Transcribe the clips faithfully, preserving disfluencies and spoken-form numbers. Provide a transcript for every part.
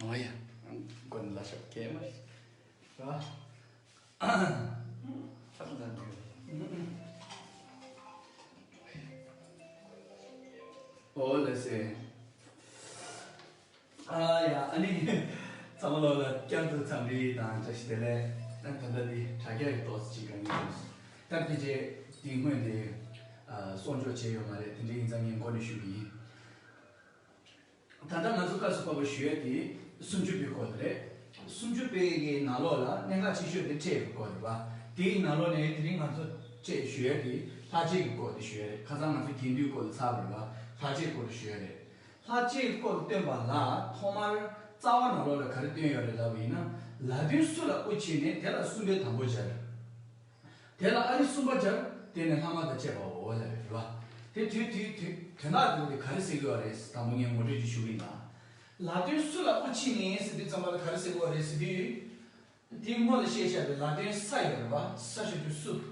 ཨོ་ཡ། མགོ་ནས་ལ་ཤོག་གས་མ་རེད། ར། ཨོ་ལེ་སེ། ཨ་ཡ། ཨ་ནི་ཚང་མ་ལོ་ལ་བསྐྱར་དུ་འཚམས་འདྲི་དང་བཀྲ་ཤིས་བདེ་ལེགས། ཨ་ད་ལྟ་འདི་དྲ་རྒྱ་ཡི་ཏོག་ཙམ་ཅིག་ག་ནས་ཞུས། ད་ཕལ་ཆེར་འདི་སྔོན་དེ་གསོག་འཇོག་བྱས་ཡོད་མ་རེད། དེ་འདྲ་ཡིན་ཙང་ངས་མགོ་ནས་ཞུ་གི་ཡིན། ད་ལྟ་ང་ཚོ་སྐབས་སུ་བབས་པ་ཞུ་ཡ་དེ་སུམ་ཅུ་པའི་སྐོར་དེ་རེད། སུམ་ཅུ་པའི་གི་ནང་ལོགས་ལ་གནད་འགག་ཆེ་ཤོས་དེ་ཕྲད་ཀྱི་སྐོར་རེད་པ། དེའི་ནང་ལོགས་ནས་དེ་རིང་ང་ཚོ་ཕྲད་ཞུ་ཡ་དེ་ལྷག་བཅས་ཀྱི་སྐོར་དེ་ཞུ་ཡ་རེད། ཁ་སང་ང་ཚོ་རྒྱན་སྡུད་སྐོར་ལ་ཚར་བ་རེད་པ། ལྷག་བཅས་སྐོར་དེ་ཞུ་ཡ་རེད། ལྷག་བཅས་ཀྱི་སྐོར་ལ་སྟོན་པ་ལ་ཐོག་མར་རྩ་བ་ནང་ལོགས་ལ་ག་རེ་སྟོན་ཡོད་རེད་ལབ་པ་ཡིན་ན། ལ་དོན་སུ་ལ་དབུ་ཕྱེ་ནས་དེ་ལ་གསུམ་པའི་དང་པོ་སྦྱར། དེ་ལ་ཨ་རི་གསུམ་པ་སྦྱར། དེ་ནས་ལྷག་མ་དང་བཅས་པའོ་ལབ་རེད་པ། དེ་དུས་དུས་དུས་དོན་དག་དེ་དེ་ག་རེ་ཟེར་གྱི་ཡོད་རེད། དང་པོ་ངས་ངོ་སྤྲོད་ཅིག་ཞུ་གི་ཡིན་ལ། ལ་དོན་སུ་ལ་དབུ་ཕྱེ་ནས་ཟེར་དུས་ཙམ་པ་ལ་ག་རེ་ཟེར་གྱི་ཡོད་རེད་ཟེར་དུས། དེའི་སྔོན་ལ་བཤད་བཞག་པའི་ལ་དོན་ས་ཡོད་རེད་པ། ས་ཞབས་ཀྱུ་སུ།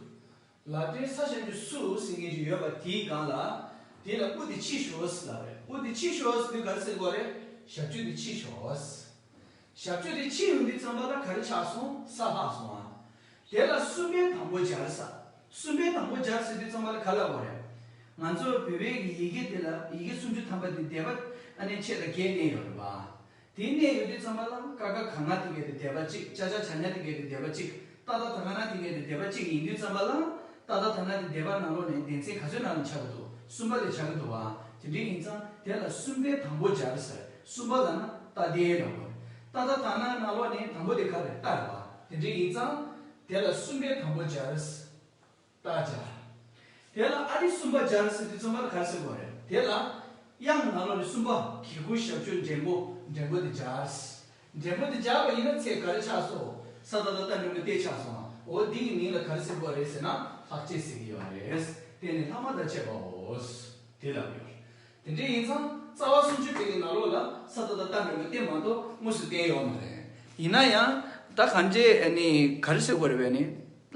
ལ་དོན་ས་ཞབས་ཀྱུ་སུ་ཟེར་མཁན་ཅིག་ཡོད་པ་དེའི་སྒང་ལ། དེ་ལ་དབུ་དེ་ཕྱེ་ཤོག་ཟེར་ལབ་རེད། དབུ་དེ་ཕྱེ་ཤོག་ཟེར་དུས་ག་རེ་ཟེར་གྱི་ཡོད་རེད། ཞབས་ཀྱུ་དེ་ཕྱེ་ཤོག་ཟེར། ཞབས་ཀྱུ་དེ་ཕྱེ་ཡོང་དུས་ཙམ་པ་ལ་ག་རེ་ཆགས་སོང་། ས་ལྷག་སོང་ཨ། དེ་ལ་གསུམ་པའི་དང་པོ་སྦྱར་ས། གསུམ་པའི་དང་པོ་སྦྱར་ཟེར་དུས་ཙམ་པ་ལ་ག་ལབ་དགོས་རེད། ང་ཚོ་བོད་པའི་གི་ཡི་གེ་དེ་ལ་ཡི་གེ་སུམ་ཅུ་ཐམ་པ་དེ་སྡེ་པ་ཨ་ནི་ཕྱེད་དང་བརྒྱད་གནས་ཡོད་རེད་པ། དེ་གནས་ཡོད་དུས་ཙམ་པ་ལ་ཀ་ཁ་ག་ང་དེ་གའི་དེ་སྡེ་པ་གཅིག་ཅ་ཆ་ཇ་ཉ་དེ་གའི་དེ་སྡེ་པ་གཅིག་ཏ་ཐ་ད་ག་ན་དེ་གའི་དེ་སྡེ་པ་གཅིག་ཡིན་དུས་ཙམ་པ་ལ། ཏ་ཐ་ད་ན་དེ་སྡེ་པ་ནང་ལོགས་ནས་སྡེ་ཚན་ག་ཚོད་ནང་ལ་ཆགས་ཀྱི་འདུག་གསུམ་པ་ལ་ཆགས་ཀྱི་འདུག་བ། དེ་འདྲ་ཡིན་ཙང་དེ་ལ་གསུམ་པའི་དང་པོ་སྦྱར་ཟེར། གསུམ་པ་ལབ་ན་ཏ་སྡེ་ལབ་དགོས་རེད། ཏ་ཐ་ད་ན་ནང་ལོགས་ནས་དང་པོ་དེ་ག་རེད། ཏ་རེད་བ། དེ་འདྲ་ཡིན་ཙང་དེ་ལ་གསུམ་པའི་དང་པོ་སྦྱར། ཏ་སྦྱར། དེ་ལ་ཨ་རི་གསུམ་པ་སྦྱར་ཟེར་དུས་ཙམ་པ་ལ་ག་རེ་ཟེར་དགོས་རེད། དེ་ལ་དབྱངས་ནང་ལོགས་ནས་གསུམ་པ་གི་གུ་ཞབས་ཀྱུ་འགྲེང་པོ། འགྲེང་པོ་དེ་སྦྱར། འགྲེང་པོ་དེ་སྦྱར་བ་ཡིན་ན་ཚེ་ག་རེ་ཆགས་སོང་། ས་ཏ་ཐ་ད་འགྲེང་པོ་ཏེ་ཆགས་སོང་ཨ། འོ་འདི་གི་མིང་ལ་ག་རེ་ཟེར་དགོས་རེད་ཟེར་ན་ལྷག་བཅས་ཟེར་གྱི་ཡོད་རེད། དེ་ནི་ལྷག་མ་དང་བཅས་པའོ། དེ་ལབ་ཡོད་རེད། དེ་འདྲ་ཡིན་ཙང་རྩ་བ་སུམ་ཅུ་པའི་གི་ནང་ལོགས་ལ་ས་ཏ་ཐ་ད་འགྲེང་པོ་ཏེ་མ་གཏོགས་དངོས་སུ་བསྟན་ཡོད་མ་རེད། ཡིན་ན་ཡང་ད་གང་ཅི་ཨ་ནི་ག་རེ་ཟེར་དགོས་རེད་པས་ནི།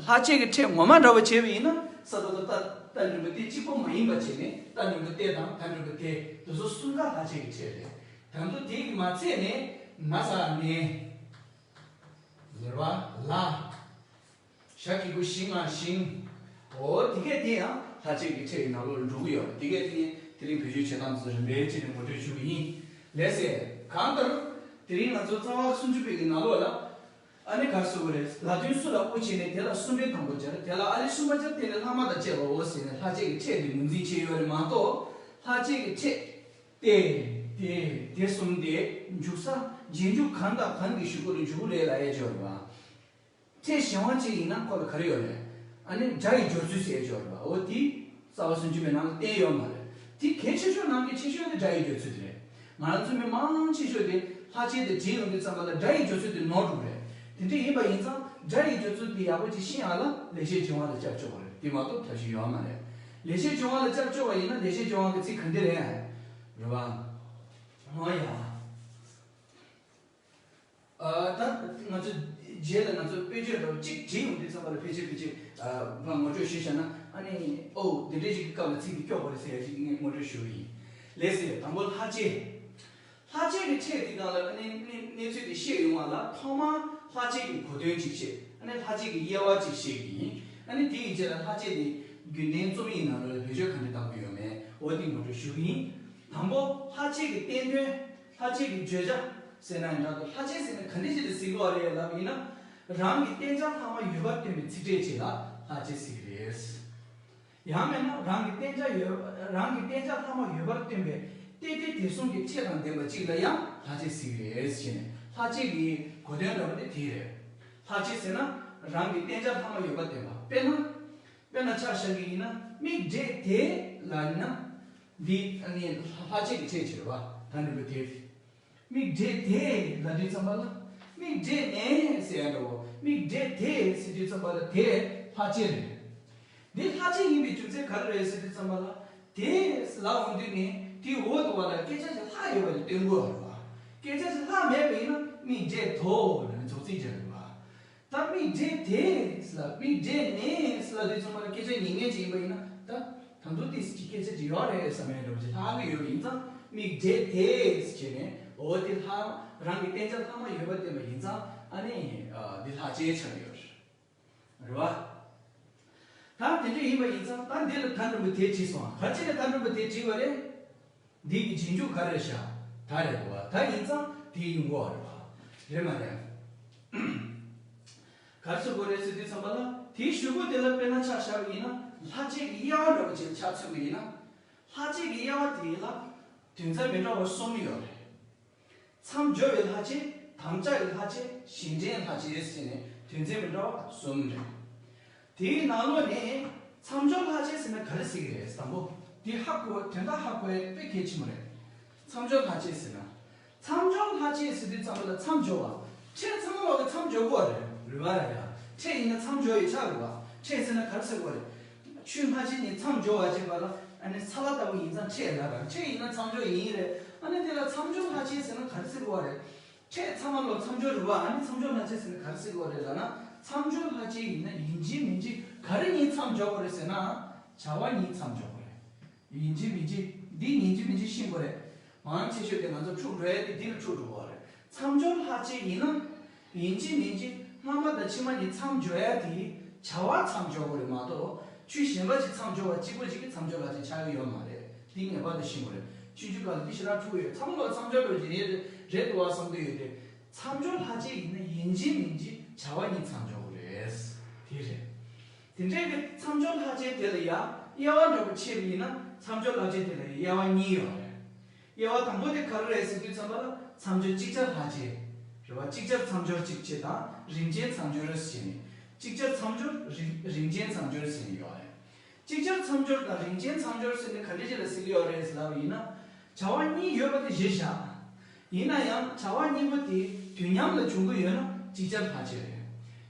ལྷག་བཅས་ཀྱི་ཕྲད་ངོ་མ་འདྲ་བ་བྱས་པ་ཡིན་ན་ས་ཏ་ཐ་ད་ད་འགྲེང་པོ་ཏེ་གཅིག་པོ་མ་ཡིན་པ་བྱས་ནས་ད་འགྲེང་པོ་ཏེ་དང་ད་འགྲེང་པོ་ཏེ་དེ་ཚོ་གསུམ་ཀ་ལྷག་བཅས་ཀྱི་ཕྲད་རེད། ད་དུང་དེ་གི་མ་ཚད་ནས་ན་ས་ནས་ཟེར་བ་ལ། ཞ་གི་གུ་ཞི་ང་ཞིང་། འོ་དེ་གས་དེ་ཡང་ལྷག་བཅས་ཀྱི་ཕྲད་ཀྱི་ནང་ལོགས་ལ་འགྲོ་གི་ཡོད་རེད། དེ་གས་དེ་དེ་རིང་བེད་སྤྱོད་བྱེད་སྟངས་ཚོ་རིམ་པས་བྱས་ནས་ངོ་སྤྲོད་ཞུ་གི་ཡིན། ལགས་སེ། གང་ལྟར་དེ་རིང་ང་ཚོ་རྩ་བ་སུམ་ཅུ་པའི་གི་ནང་ལོགས་ལ། ཨ་ནི་ག་རེ་ཟེར་དགོས་རེད། ལ་དོན་སུ་ལ་དབུ་ཕྱེ་ནས་དེ་ལ་གསུམ་པའི་དང་པོ་སྦྱར། དེ་ལ་ཨ་རི་གསུམ་པ་སྦྱར། དེ་ནས་ལྷག་མ་དང་བཅས་པའོ་ཟེར་ནས་ལྷག་བཅས་ཀྱི་ཕྲད་དེ་ངོས་འཛིན་བྱས་ཡོད་རེད་མ་གཏོགས། ལྷག་བཅས་ཀྱི་ཕྲད། ཏེ། དེ། དེ་གསུམ་དེ་འཇུག་ས་རྗེས་འཇུག་གང་དང་གང་གི་གཞུག་གུ་ལ་འཇུག་གི་རེད་ལབ་ཡས་ཅིག་ཡོད་རེད་པ། ཕྲད་གཞན་དབང་ཅིག་ཡིན་ན་ཁོ་ལ་ག་རེ་ཡོད་རེད། ཨ་ནི་སྒྲ་ཡི་སྦྱོར་ཚུལ་ཟེར་ཡས་ཅིག་ཡོད་རེད་པ། འོ་དེ་རྩ་བ་སུམ་ཅུ་པའི་ནང་ལ་བསྟན་ཡོད་མ་རེད། དེ་གལ་ཆེ་ཤོས་ནང་གི་ཆེ་ཤོས་དེ་སྒྲ་ཡི་སྦྱོར་ཚུལ་དེ་རེད། ང་རང་ཚོ་མི་མང་ཆེ་ཤོས་དེ་ལྷག་བཅས་དེ་བྲིས་ཡོང་དུས་ཙམ་པ་ལ་སྒྲ་ཡི་སྦྱོར་ཚུལ་དེ་ནོར་འགྲོ་གི་རེད། དེ་འདྲ་ཡིན་པ་ཡིན་ཙང་སྒྲ་ཡི་སྦྱོར་ཚུལ་དེ་ཡག་པོ་ཅིག་ཤེས་ཡག་ལ་ལེགས་བཤད་ལྗོན་དབང་ལ་སྐྱབས་བཅོལ་བ་རེད། དེ་མ་གཏོགས་ཐབས་ཤེས་ཡོད་མ་རེད། ལེགས་བཤད་ལྗོན་དབང་ལ་སྐྱབས་བཅོལ་བ་ཡིན་ན་ལེགས་བཤད་ལྗོན་དབང་གི་ཚིག་ག་འདྲ་རེད། རེད་པ། འོ་ཡ། ཨ། ད་ང་ཚོ་རྗེས་ལ་ང་ཚོ་དཔེ་བརྗོད་འདྲ་བོ་གཅིག་བྲིས་ཡོང་དུས་ཙམ་པ་ལ་ཕལ་ཆེར་ཕལ་ཆེར་ཨ་ཕར་ངོ་སྤྲོད་ཞུས་བཞག་ན། ཨ་ནི་ཨོ་འདི་འདྲའི་ཞིག་གི་སྐབས་ལ་ཚིག་འདི་སྐྱོག་པ་རེད་ཟེར་ཡ་ཞིག་ངས་ངོ་སྤྲོད་ཞུ་གི་ཡིན། ལགས་སེ། དང་པོ་ལྷག་བཅས། ལྷག་བཅས་ཀྱི་ཕྲད་འདི་སྒང་ལ་ཨ་ནི་གནས་གནས་ཚུལ་འདི་བཤད་ཡོང་བ་ལ་ཐོག་མར་ལྷག་བཅས་ཀྱི་གོ་དོན་ཅིག་བཤད། ཨ་ནི་ལྷག་བཅས་ཀྱི་དབྱེ་བ་ཅིག་བཤད་ཀྱི་ཡིན། ཨ་ནི་དེ་ཡི་རྗེས་ལ་ལྷག་བཅས་འདི་རྒྱུན་ལྡན་རྩོམ་ཡིག་ནང་ལ་བེད་སྤྱོད་ག་འདྲ་གཏང་གི་ཡོད་མེད་འོ་འདི་ངོ་སྤྲོད་ཞུ་གི་ཡིན། དང་པོ་ལྷག་བཅས་ཀྱི་བསྟན་དོན། ལྷག་བཅས་ཀྱི་བརྗོད་བྱ་ཟེར་ན་ཡང་འདྲ་འདུག་ལྷག་བཅས་ཟེར་ན་ག་འདྲ་ཞིག་ལ་ཟེར་གྱི་ཡོད་རེད་ལབ་ཡིན་ན། རང་གི་བསྟན་བྱ་ལྷག་མ་ཡོད་པར་སྟོན་པའི་ཚིག་ཕྲད་ཅིག་ལ་ལྷག་བཅས་ཟེར་གྱི་རེད། ཡང་མིན་ན་རང་གི་བསྟན་བྱ་ཡོད། རང་གི་བསྟན་བྱ་ལྷག་མ་ཡོད་པར་སྟོན་པའི་ཏེ་ཏེ་དེ་གསུམ་གྱི་ཕྲད་དང་ལྡན་པ་ཅིག་ལ་ཡང་ལྷག་བཅས་ཟེར་གྱི་རེད་ཟེར་ནས། ལྷག་བཅས་ཀྱི་གོ་དོན་འདྲ་པོ་དེ་དེ་རེད། ལྷག་བཅས་ཟེར་ན་རང་གི་བསྟན་བྱ་ལྷག་མ་ཡོད་པར་སྟོན་པ། དཔེར་ན། དཔེར་ན་ཆ་བཞག་གི་ཡིན་ན་མིག་འབྲས་དེ་ལ་ཡིན་ན། འདི་ནི་ལྷག་བཅས་ཀྱི་ཕྲད་ཅིག་རེད་པ། ད་འདི་པོ་དེ། མིག་འབྲས་དེ་ལབ་དུས་ཙམ་པ་ལ། མིག་འབྲས་ནས་ཟེར་ཡ་འདྲ་བོ། མིག་འབྲས་དེ་ཟེར་དུས་ཙམ་པ་ལ་དེ་ལྷག་བཅས་རེད། འདི་ལྷག་བཅས་ཡིན་པའི་རྒྱུ་མཚན་ག་རེ་རེད་ཟེར་དུས་ཙམ་པ་ལ། དེ་ལབ་འོང་དུས་ནས་དེའི་འོག་ཏུ་བ་ལ་སྐད་ཆ་ཞིག་ལྷག་ཡོད་པ་དེ་སྟོན་དགོས་པ་རེད་པ། སྐད་ཆ་ཞིག་ལྷག་མེད་པ་ཡིན་ན་མིག་འབྲས་དོ་ལབ་ནས་རྫོགས་ཚིག་སྦྱར་དགོས་པ། ད་མིག་འབྲས་དེ་ལ་མིག་འབྲས་ནས་ལ་དེ་ཚང་མ་ལ་སྐད་ཆ་ཉན་མཁན་ཅིག་ཡིན་པ་ཡིན་ན། ད་ད་དུང་ཏིས་ཀྱི་སྐད་ཆ་ཅིག་ཡོད་རེད་བསམ་ཡས་འདྲ་བོ་ཅིག་ལྷག་གི་ཡོད་པ་ཡིན་ཙང་མིག་འབྲས་དེ་བྱས་ནས་ འོ་དེ་ལྷག་རང་གི་བསྟན་བྱ་ལྷག་མ་ཡོད་པ་བསྟན་པ་ཡིན་ཙང་ཨ་ནི་འདི་ལྷག་བཅས་ཆགས་ཡོད་རེད་བ། ད་དེ་འདྲ་ཡིན་པ་ཡིན་ཙང་ད་འདི་ལ་མཐའ་འདྲེན་པ་དེ་བྲིས་སོང་། ག་ཅི་ནས་མཐའ་འདྲེན་པ་དེ་བྲིས་པ་རེད། འདི་གི་རྗེས་འཇུག་ག་རེ་བཞག་ད་རེད་བ། ད་ཡིན་ཙང་དེ་ཡིན་དགོས་པ་རེད་བ། རེད་མ་རེད། ག་རེ་ཟེར་དགོས་རེད་ཟེར་དུས་ཙམ་པ་ལ་དེའི་གཞུག་གུ་དེ་ལ་དཔེར་ན་ཆ་བཞག་པ་ཡིན་ན་ལྷག་བཅས་ཀྱི་དབྱེ་བ་འདྲ་པོ་ཅིག་ཆ་མཚོན་པ་ཡིན་ན། ལྷག་བཅས་ཀྱི་དབྱེ་བ་དེ་ལ་དོན་ཚན་མི་འདྲ་བ་གསུམ་ཡོད་རེད། མཚམས་སྦྱོར་བའི་ལྷག་བཅས། དམ་བཅའ་ཡི་ལྷག་བཅས། གཞན་འདྲེན་ལྷག་བཅས་ཟེར་ནས་དོན་ཚན་མི་འདྲ་བ་གསུམ་རེད། དེའི་ནང་ལོགས་ནས་མཚམས་སྦྱོར་ལྷག་བཅས་ཟེར་ན་ག་རེ་ཟེར་གི་རེད་དང་པོ། དེ་ཧ་གོ་དོན་དག་ཧ་གོ་ཡ་དཔེ་གལ་ཆེན་པོ་རེད། མཚམས་སྦྱོར་ལྷག་བཅས་ཟེར་ན། མཚམས་སྦྱོར་ལྷག་བཅས་ཟེར་དུས་ཙམ་པ་ལ་མཚམས་སྦྱོར་བ། ཕྲད་ཚང་མ་ལོག་གི་མཚམས་སྦྱོར་དགོས་རེད། རེད་བ་རེད་ཡ། ཕྲད་ཡིན་ན་མཚམས་སྦྱོར་ཡི་ཆ་རེད་བ། ཕྲད་ཟེར་ན་ག་རེ་ཟེར་དགོས་རེད། ཆུ་སྣ་བཞི་གཉིས་མཚམས་སྦྱོར་བ་བྱེད་པ་ལ་ཨ་ནི་ཚ་བ་ལྟ་བུ་ཡིན་ཙང་ཕྲད་ལབ་ར། ཕྲད་ཡིན་ན་མཚམས་སྦྱོར་ཡིན་རེད། ཨ་ནི་དེ་ལ་མཚམས་སྦྱོར་ལྷག་བཅས་ཟེར་ན་ག་རེ་ཟེར་དགོས་རེད། ཕྲད་ཚང་མ་ལོག་མཚམས་སྦྱོར་རེད་བ། ཨ་ནི་མཚམས་སྦྱོར་ལྷག་བཅས་ཟེར་ན་ག་རེ་ཟེར་དགོས་རེད་ལབ་ན། མཚམས་སྦྱོར་ལྷག་བཅས་ཡིན་ན་ཡིན་གཅིག་མིན་གཅིག་ག་རེ་གཉིས་མཚམས་སྦྱོར་དགོས་རེད་ཟེར་ན། བྱ་བ་གཉིས་མཚམས་སྦྱོར་དགོས་རེད། ཡིན་གཅིག་མིན་གཅིག་འདི་ཡིན་གཅིག་མིན་གཅིག་ཤེས་དགོས་རེད། མང་ཆེ་ཤོས་དེ་ང་ཚོ་འཁྲུག་འགྲོ་ཡ་དེ་འདི་ལ་འཁྲུག་འགྲོ་གི་རེད། མཚམས་སྦྱོར་ལྷག་བཅས་ཡིན་ན། ཡིན་གཅིག་མིན་གཅིག་སྔ་མ་དང་ཕྱི་མ་གཉིས་མཚམས་སྦྱོར་ཡ་དེ་བྱ་བ་མཚམས་སྦྱོར་དགོས་རེད་མ་གཏོགས། ཆོས་གཞན་པ་ཞིག་མཚམས་སྦྱོར་བ་གཅིག་པོ་ཞིག་གིས་མཚམས་སྦྱོར་ལྷག་བཅས་ཆགས་ཀྱི་ཡོད་མ་རེད། འདི་ངེས་པར་དུ་ཤེས་དགོས་རེད། ཆུང་ཆུང་སྐབས་ལ་འདི་ཞེ་དྲག་འཁྲུག་གི་ཡོད། ཚང་མ་ལ་མཚམས་སྦྱོར་འགྲོ་གི་རེད་རེད་འདུག་བ་བསམ་གྱི་ཡོད་དེ། མཚམས་སྦྱོར་ལྷག་བཅས་ཡིན་ན་ཡིན་གཅིག་མིན་གཅིག་བྱ་བ་གཉིས་མཚམས་སྦྱོར་དགོས་རེད། དེ་རེད། དེ་འདྲའི་གི་མཚམས་སྦྱོར་ལྷག་བཅས་དེ་ལ་ཡ་དབྱེ་བ་འདྲ་པོ་ཕྱེ་བ་ཡིན་ན་མཚམས་སྦྱོར་ལྷག་བཅས་དེ་ལ་ཡ་དབྱེ་བ་གཉིས་ཡོད་རེད། དབྱེ་བ་དང་པོ་དེ་ག་རེ་རེད་ཟེར་དུས་ཙམ་པ་ལ་མཚམས་སྦྱོར་ཅིག་ཅར་ལྷག་བཅས། རེད་བ། ཅིག་ཅར་མཚམས་སྦྱོར་ཅིག་བྱས་དང་རིམ་ཅན་མཚམས་སྦྱོར་ཟེར་ནས། ཅིག་ཅར་མཚམས་སྦྱོར་རིམ་རིམ་ཅན་མཚམས་སྦྱོར་ཟེར་ནས་ཡོད་རེད། ཅིག་ཅར་མཚམས་སྦྱོར་དང་རིམ་ཅན་མཚམས་སྦྱོར་ཟེར་ནས་ག་འདྲ་ཅིག་ལ་ཟེར་གྱི་ཡོད་རེད་ཟེར་ལབ་པ་ཡིན་ན། བྱ་བ་གཉིས་ཡོད་པ་དེ་གཞིར་བཞག་ཡིན་ན་ཡང་བྱ་བ་གཉིས་པོ་དེ་དུས་མཉམ་ལ་འབྱུང་གི་ཡོད་ན་ཅིག་ཅར་ལྷག་བཅས་རེད།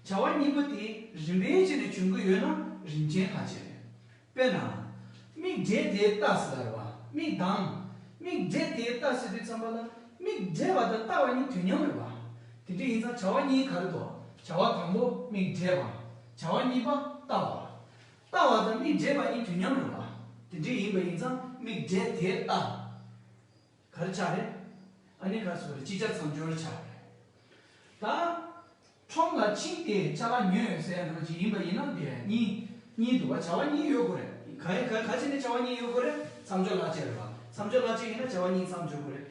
བྱ་བ་གཉིས་པོ་དེ་རིམ་པས་བྱས་ནས་འབྱུང་གི་ཡོད་ན་རིམ་ཅན་ལྷག་བཅས་རེད། དཔེར་ན། མིག་བགྲད་དེ་ལྟ་ཟེར་བ་རེད་བ། མིག་གདངས། མིག་བགྲད་དེ་ལྟ་ཟེར་དུས་ཙམ་པ་ལ་མིག་བགྲད་པ་དང་ལྟ་བ་གཉིས་དུས་མཉམ་རེད་བ། དེ་འདྲ་ཡིན་ཙང་བྱ་བ་གཉིས་ག་རེ་འདུག་བྱ་བ་དང་པོ་མིག་བགྲད་པ། བྱ་བ་གཉིས་པ་ལྟ་བ། ལྟ་བ་དང་མིག་བགྲད་པ་གཉིས་དུས་མཉམ་རེད་བ། དེ་འདྲ་ཡིན་པ་ཡིན་ཙང་མིག་བགྲད་དེ་ལྟ། ག་རེ་ཆགས་རེད། ཨ་ནི་ག་རེ་ཟེར་དགོས་རེད། ཅིག་ཅར་མཚམས་སྦྱོར་ཆགས་རེད། ད། ཁྲོམ་ལ་ཕྱིན་ཏེ་ཅ་ལག་ཉོས་ཟེར་ཡ་འདྲ་ཅིག་ཡིན་པ་ཡིན་ན་དེ་གཉིས་གཉིས་འདུག་བ། བྱ་བ་གཉིས་ཡོད་དགོས་རེད། ག་ག་ག་ཅི་ནས་བྱ་བ་གཉིས་ཡོད་དགོས་རེད། མཚམས་སྦྱོར་ལྷག་བཅས་རེད་བ། མཚམས་སྦྱོར་ལྷག་བཅས་ཡིན་ན་བྱ་བ་གཉིས་མཚམས་སྦྱོར་དགོས་རེད།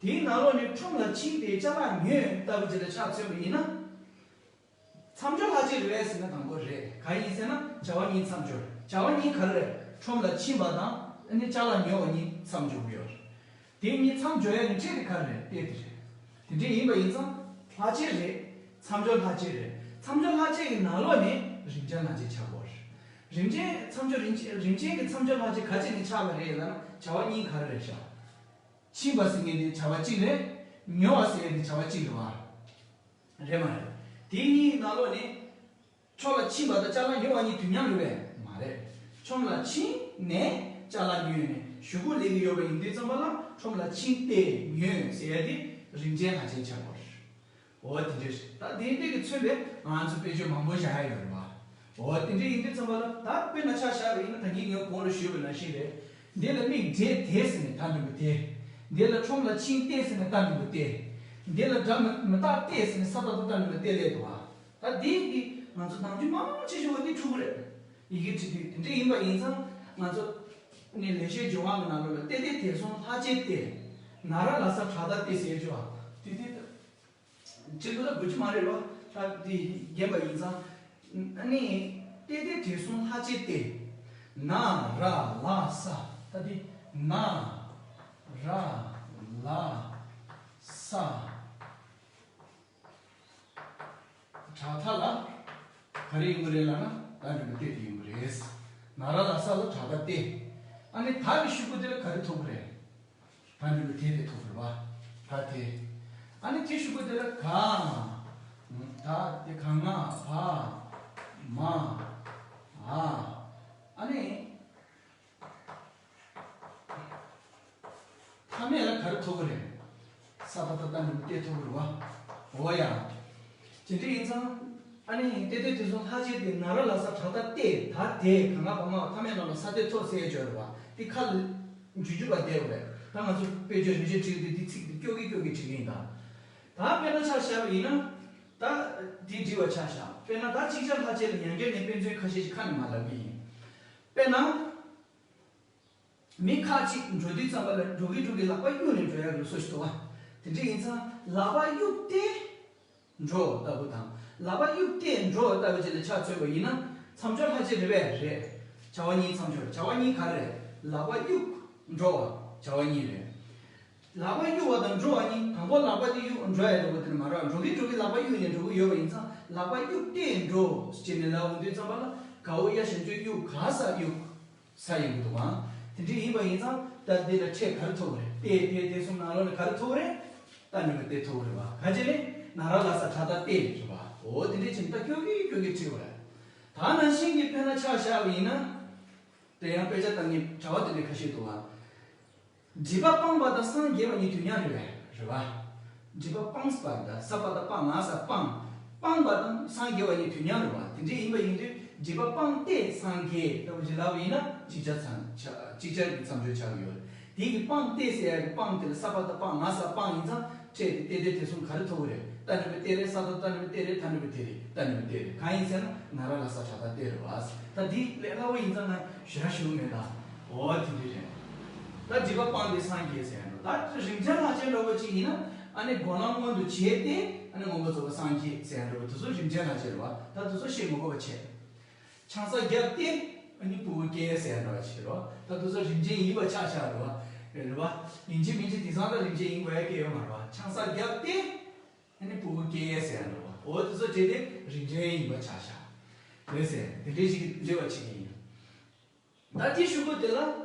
དེའི་ནང་ལོགས་ནས་ཁྲོམ་ལ་ཕྱིན་ཏེ་ཅ་ལག་ཉོས་ལྟ་བུ་ཅིག་ལ་ཆ་མཚོན་པ་ཡིན་ན། མཚམས་སྦྱོར་ལྷག་བཅས་རེད་ཟེར་ན་དང་པོ་རེད། གང་ཡིན་ཟེར་ན་བྱ་བ་གཉིས་མཚམས་སྦྱོར། བྱ་བ་གཉིས་ག་རེ་རེད། ཁྲོམ་ལ་ཕྱིན་པ་དང་ཨ་ནི་ཅ་ལག་ཉོ་བ་གཉིས་མཚམས་སྦྱོར་གྱི་ཡོད་རེད། དེ་གཉིས་མཚམས་སྦྱོར་ཡ་ནི་ཕྲད་དེ་ག་རེ་རེད། གཏད་དེ་རེད། དེ་འདྲ་ཡིན་པ་ཡིན་ཙང་ལྷག་བཅས་རེད། མཚམས་སྦྱོར་ལྷག་བཅས་རེད། མཚམས་སྦྱོར་ལྷག་བཅས་ཀྱི་ནང་ལོགས་ནས་རིམ་ཅན་ལྷག་བཅས་ཆགས་དགོས་རེད། རིམ་ཅན་མཚམས་སྦྱོར་རིམ་ཅན་རིམ་ཅན་གྱི་མཚམས་སྦྱོར་ལྷག་བཅས་ག་ཅི་ནས་ཆགས་པ་རེད་ལབ་ན་བྱ་བ་གཉིས་ག་རེ་རེད་ཤག་ཕྱིན་པ་ཟེར་མཁན་དེ་བྱ་བ་གཅིག་རེད། ཉོ་བ་ཟེར་ཡ་དེ་བྱ་བ་གཅིག་རེད་བ། རེད་མ་རེད། དེ་གཉིས་ནང་ལོགས་ནས། ཁྲོམ་ལ་ཕྱིན་པ་དང་ཅ་ལག་ཉོ་བ་གཉིས་དུས་མཉམ་རེད་པས། མ་རེད། ཁྲོམ་ལ་ཕྱིན་ནས་ཅ་ལག་ཉོས་ནས་གཞུག་གུ་སླེབས་ཀྱི་ཡོད་པ་ཡིན་དུས་ཙམ་པ་ལ་ཁྲོམ་ལ་ཕྱིན་ཏེ་ཉོས་ཟེར་ཡ་དེ་རིམ་ཅན་ལྷག་བཅས་ཆགས་པ་རེད། འོ་དེ་འདྲ་རེད། ད་དེ་འདྲ་གི་མཚོན་པས་ང་ཚོ་དཔེ་བརྗོད་མང་པོ་བཞག་ཡ་ཡོད་རེད་བ། འོ་དེ་འདྲ་ཡིན་དུས་ཙམ་པ་ལ་ད་དཔེར་ན་ཆ་བཞག་པ་ཡིན་ན་ད་གིན་ངས་གོང་ལ་ཞུས་པ་ནང་བཞིན་རེད། འདི་ལ་མིག་བགྲད་དེ་ཟེར་ནས་མཐའ་འདྲེན་པ་དེ། འདི་ལ་ཁྲོམ་ལ་ཕྱིན་ཏེ་ཟེར་ནས་མཐའ་འདྲེན་པ་དེ། འདི་ལ་སྒྲ་མི་མི་རྟག་སྟེ་ཟེར་ནས་ས་མཐའ་དང་མཐའ་འདྲེན་པ་དེ་སླེབས་འདུག་བ། ད་འདི་གི་ང་ཚོ་ནམ་རྒྱུན་མང་ཆེ་ཤོས་པ་འདི་འཁྲུག་གི་རེད། ཡི་གེ་བྲིས་དུས་དེ་འདྲ་ཡིན་པ་ཡིན་ཙང་ང་ཚོ་ནི་ལེགས་བཤད་ལྗོན་དབང་གི་ནང་ལོགས་ལ་ཏེ་ཏེ་དེ་གསུམ་ལྷག་བཅས་ཏེ། ན་ར་ལ་ས་དྲག་མཐའ་སྟེ་ཟེར་ཆོག་ཏེ་ཏེ་ད། བྲིས་དགོས་ལ་དགོས་ཀྱི་མ་རེད་བ། ད་འདི་རྒན་པ་ཡིན་ཙང་། ཨ་ནི་ཏེ་ཏེ་དེ་གསུམ་ལྷག་བཅས་ཏེ། ན་ར་ལ་ས། ད་འདི་ན་ར་ལ་ས། དྲག་མཐའ་ལ་ག་རེ་ཡོང་གི་རེད་ལབ་ན་ད་འདི་མཐའ་སྟེ་དེ་ཡོང་གི་རེད། ན་ར་ལ་ས་ལ་དྲག་མཐའ་སྟེ། ཨ་ནི་ད་གི་གཞུག་གུ་དེ་ལ་ག་རེ་ཐོབ་གི་རེད། མཐའ་འདྲེན་པ་དེ་དེ་ཐོབ་རེད་བ། ད་དེ། ཨ་ནི་དེ་གཞུག་གུ་དེ་ལ་ག་ད་དེ་ག་ང་བ་མ་འ། ཨ་ནི། མཐའ་མེད་ལ་ག་རེ་ཐོབ་གི་རེད། ས་ད་ད་མཐའ་འདྲེན་པ་དེ་ཐོབ་རེད་བ། འོ་ཡ། དེ་འདྲ་ཡིན་ཙང་། ཨ་ནི་ཏེ་ཏེ་དེ་གསུམ་ལྷག་བཅས་ཏེ་ན་ར་ལ་ས་དྲག་མཐའ་སྟེ་ད་དེ་ག་ང་བ་མ་འ་མཐའ་མེད་ནང་ལ་ས་དེ་ཐོབ་ཟེར་ཡ་ཅིག་ཡོད་རེད་བ། དེ་ཁ་ལ་འཇུ་འཇུ་བ་བསྡད་དགོས་རེད། ད་ང་ཚོ་དཔེ་བརྗོད་རིན་ཆེན་བྲིས་དུས་འདི་ཚིག་འདི་སྐྱོ་གི་སྐྱོ་གི་བྲིས་ཀྱི་ཡིན་ད། ད་དཔེར་ན་ཆ་བཞག་པ་ཡིན་ན། ད་འདི་འབྲི་བ་ཆ་བཞག་དཔེར་ན་ད་ཅིག་ཅར་ལྷག་བཅས་ལ་ཡང་བསྐྱར་ངས་དཔེ་མཚོན་ཁ་ཤས་ཤིག་ཁ་ནས་མར་ལབ་ཀྱི་ཡིན། དཔེར་ན། མི་ཁ་ཅིག་འགྲོ་དུས་ཙམ་པ་ལ་འགྲོ་གི་འགྲོ་གི་ལག་པ་གཡུག་ནས་འགྲོ་ཡ་གི་བཟོ་ཞིག་འདུག་བ། དེ་འདྲ་ཡིན་ཙང་ལག་པ་གཡུག་སྟེ་འགྲོ་ལྟ་བུ་དང་། ལག་པ་གཡུག་སྟེ་འགྲོ་ལྟ་བུ་ཅིག་ལ་ཆ་མཚོན་པ་ཡིན་ན་མཚམས་སྦྱོར་ལྷག་བཅས་རེད་པས། རེད། བྱ་བ་གཉིས་མཚམས་སྦྱོར། བྱ་བ་གཉིས་ག་རེ་རེད། ལག་པ་གཡུག་འགྲོ་བ་བྱ་བ་གཉིས་རེད། ལག་པ་གཡུག་པ་དང་འགྲོ་བ་གཉིས། དང་པོ་ལག་པ་དེ་གཡུག་འགྲོ་ཡ་འགྲོ་བ་དེ་ནི་མ་རེད། འགྲོ་གི་འགྲོ་གི་ལག་པ་གཡུག་ནས་འགྲོ་གི་ཡོད་པ་ཡིན་ཙང་ལག་པ་གཡུག་སྟེ་འགྲོ་ཅེས་ནས་ལབ་འོང་དུས་ཙམ་པ་ལ་ག་འོ་ཡ་ཞབས་ཀྱུ་གཡུག་ག་ས་གཡུག་ས་ཡིན་གྱི་འདུག་ག་དེ་འདྲ་ཡིན་པ་ཡིན་ཙང་ད་འདི་ལ་ཕྲད་ག་རེ་ཐོབ་པ་རེད། ཏེ་ཕྲད་དེ་གསུམ་ནང་ལོགས་ནས་ག་རེ་ཐོབ་པ་རེད། ཏ་འགྲེང་བུ་ཏེ་ཐོབ་པ་རེད་བ། ག་ཅི་ནས་ན་ར་ལ་ས་ཁྲ་ད་ཏེ་རེད་བ། འོ་དེ་འདྲ་བྱས་ནས་ད་སྐྱོ་གི་སྐྱོ་གི་བྲིས་པ་རེད། ད་ནང་བཞིན་གྱི་དཔེར་ན་ཆ་བཞག་པ་ཡིན་ན། དེ་ཡང་དཔེ་ཆ་ལྟ་མཁན་གྲྭ་པ་དེ་འདྲ་ཁ་ཤས་འདུག་ག་སྒྲིབ་པ་སྤངས་པ་དང་སངས་རྒྱས་པ་གཉིས་དུས་མཉམ་རེད་པས། རེད་བ། སྒྲིབ་པ་སྤངས་པ་དང་ས་པ་བཏགས་སྤ་ང་ས་སྤངས། སྤངས་པ་དང་སངས་རྒྱས་པ་གཉིས་དུས་མཉམ་རེད་བ། དེ་འདྲ་ཡིན་པ་ཡིན་དུས་སྒྲིབ་པ་སྤངས་ཏེ་སངས་རྒྱས་ལྟ་བུ་ཞིག་ལབ་པ་ཡིན་ན་ཅིག་ཅར་ཚང་ཆ་ཅིག་ཅར་གྱི་མཚམས་སྦྱོར་ཆགས་ཀྱི་ཡོད་རེད། དེ་གི་སྤངས་ཏེ་ཟེར་ཡ་གི་སྤངས་དེ་ལ་ས་པ་བཏགས་སྤ་ང་ས་སྤངས་ཡིན་ཙང་ཕྲད་དེ་ཏེ་ཏེ་དེ་གསུམ་ག་རེ་ཐོབ་ཀྱི་རེད། ཏ་འགྲེང་བུ་ཏེ་རེད། ས་ད་ཏ་འགྲེང་བུ་ཏེ་རེད། ཐ་འགྲེང་བུ་ཏེ་རེད། ཏ་འགྲེང་བུ་ཏེ་རེད། གང་ཡིན་ཟེར་ན་ན་ར་ལ་ས་ཁྲ་ད་ཏེ་རེད་བ། ད་འདི་ལས་སླ་བོ་ཡིན་ཙང་ང་ཞེ་དྲག་ཞུ་གི་མེད་ད། འོ་དེ་འདྲ་རེད། ད་སྒྲིབ་པ་སྤངས་ཏེ་སངས་རྒྱས་ཟེར་ཡ་འགྲོ། ད་རིམ་བྱོན་ལྷག་བཅས་འདྲ་བོ་ཅིག་ཡིན་ན་ཨ་ནི་སྒོམ་ལམ་སྔོན་དུ་བྱས་ཏེ་ཨ་ནི་མངོན་པར་རྫོགས་པར་སངས་རྒྱས་ཟེར་ཡ་འགྲོ། དེ་ཚོ་རིམ་བྱོན་ལྷག་བཅས་རེད་བ། ད་དེ་ཚོ་བཤད་མི་དགོས་པ་བྱས། ཆང་ས་བརྒྱབ་སྟེ་ཨ་ནི་སྤུ་གུ་སྐྱེ་ཟེར་ཡ་འདྲ་བ་ཅིག་རེད་བ། ད་དེ་ཚོ་རིམ་བྱོན་ཡིན་པ་ཆ་བཞག་རེད་བ། རེད་བ། ཡིན་གཅིག་མིན་གཅིག་དེང་སང་ད་རིམ་བྱོན་ཡིན་དགོས་ཡ་གི་ཡོད་མ་རེད་བ། ཆང་ས་བརྒྱབ་སྟེ་ཨ་ནི་སྤུ་གུ་སྐྱེ་ཟེར་ཡ་འདྲ་བ། འོ་དེ་ཚོ་བྱས་ཏེ་རིམ་བྱོན་ཡིན་པ་ཆ་བཞག་རེད་ཟེར། དེ་འདྲའི་ཞིག་འབྲེལ་བ་བྱེད་ཀྱི་ཡིན། ད་དེ་གཞུག་གུ་དེ་ལ་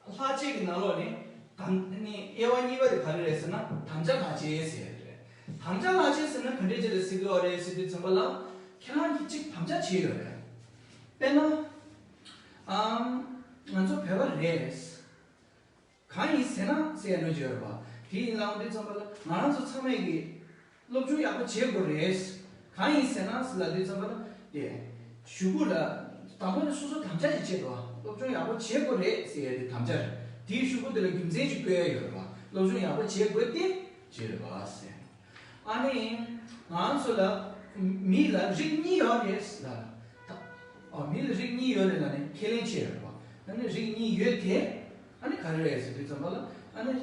ལྷག་བཅས་ཀྱི་ནང་ལོགས་ནས་དམ་ནི་དབྱེ་བ་གཉིས་པ་དེ་ག་རེ་རེད་ཟེར་ན་དམ་བཅའ་ལྷག་བཅས་ཟེར་ཡ་རེད། དམ་བཅའ་ལྷག་བཅས་ཟེར་ན་ག་འདྲས་ཅིག་ལ་ཟེར་གི་ཡོད་རེད་ཟེར་དུས་ཙམ་པ་ལ་ཁྱེད་རང་གིས་གཅིག་དམ་བཅའ་བྱས་ཡོད་རེད། དཔེར་ན། ཨམ། ང་ཚོ་བོད་པ་རེད། གང་ཡིན་ཟེར་ན་ཟེར་ཡ་འགྲོ་གི་ཡོད་རེད་པ། དེ་ཡིན་ལབ་དུས་ཙམ་པ་ལ་ང་རང་ཚོ་ཚང་མས་ཀྱི་སློབ་སྦྱོང་ཡག་པོ་བྱེད་དགོས་རེད། གང་ཡིན་ཟེར་ན་ཟེར་ལབ་དུས་ཙམ་པ་ལ་དེ་གཞུག་གུ་ལ་དང་པོ་ནས་སོ་སོ་དམ་བཅའ་ཞིག་བྱེད་དགོས། སློབ་སྦྱོང་ཡག་པོ་བྱེད་དགོས་རེད་ཟེར་ཡ་དེ་དམ་བཅའ་རེད། དེའི་གཞུག་གུ་དེ་ལ་རྒྱུ་མཚན་ཞིག་བཀོད་ཡ་ཡོད་རེད་པ། སློབ་སྦྱོང་ཡག་པོ་བྱེད་དགོས་ཏེ་བྱེད་རེད་པ་ཟེར། ཨ་ནི། ང་ཚོ་ལ་མི་ལ་རིགས་གཉིས་ཡོད་རེད་ལ། ཨ། མི་ལ་རིགས་གཉིས་ཡོད་རེད་ལ་ནི་ཁས་ལེན་བྱས་ཡོད་རེད་པ། ཨ་ནི་རིགས་གཉིས་ཡོད་དེ། ཨ་ནི་ག་རེ་རེད་ཟེར་དུས་ཙམ་པ་ལ་ཨ་ནི།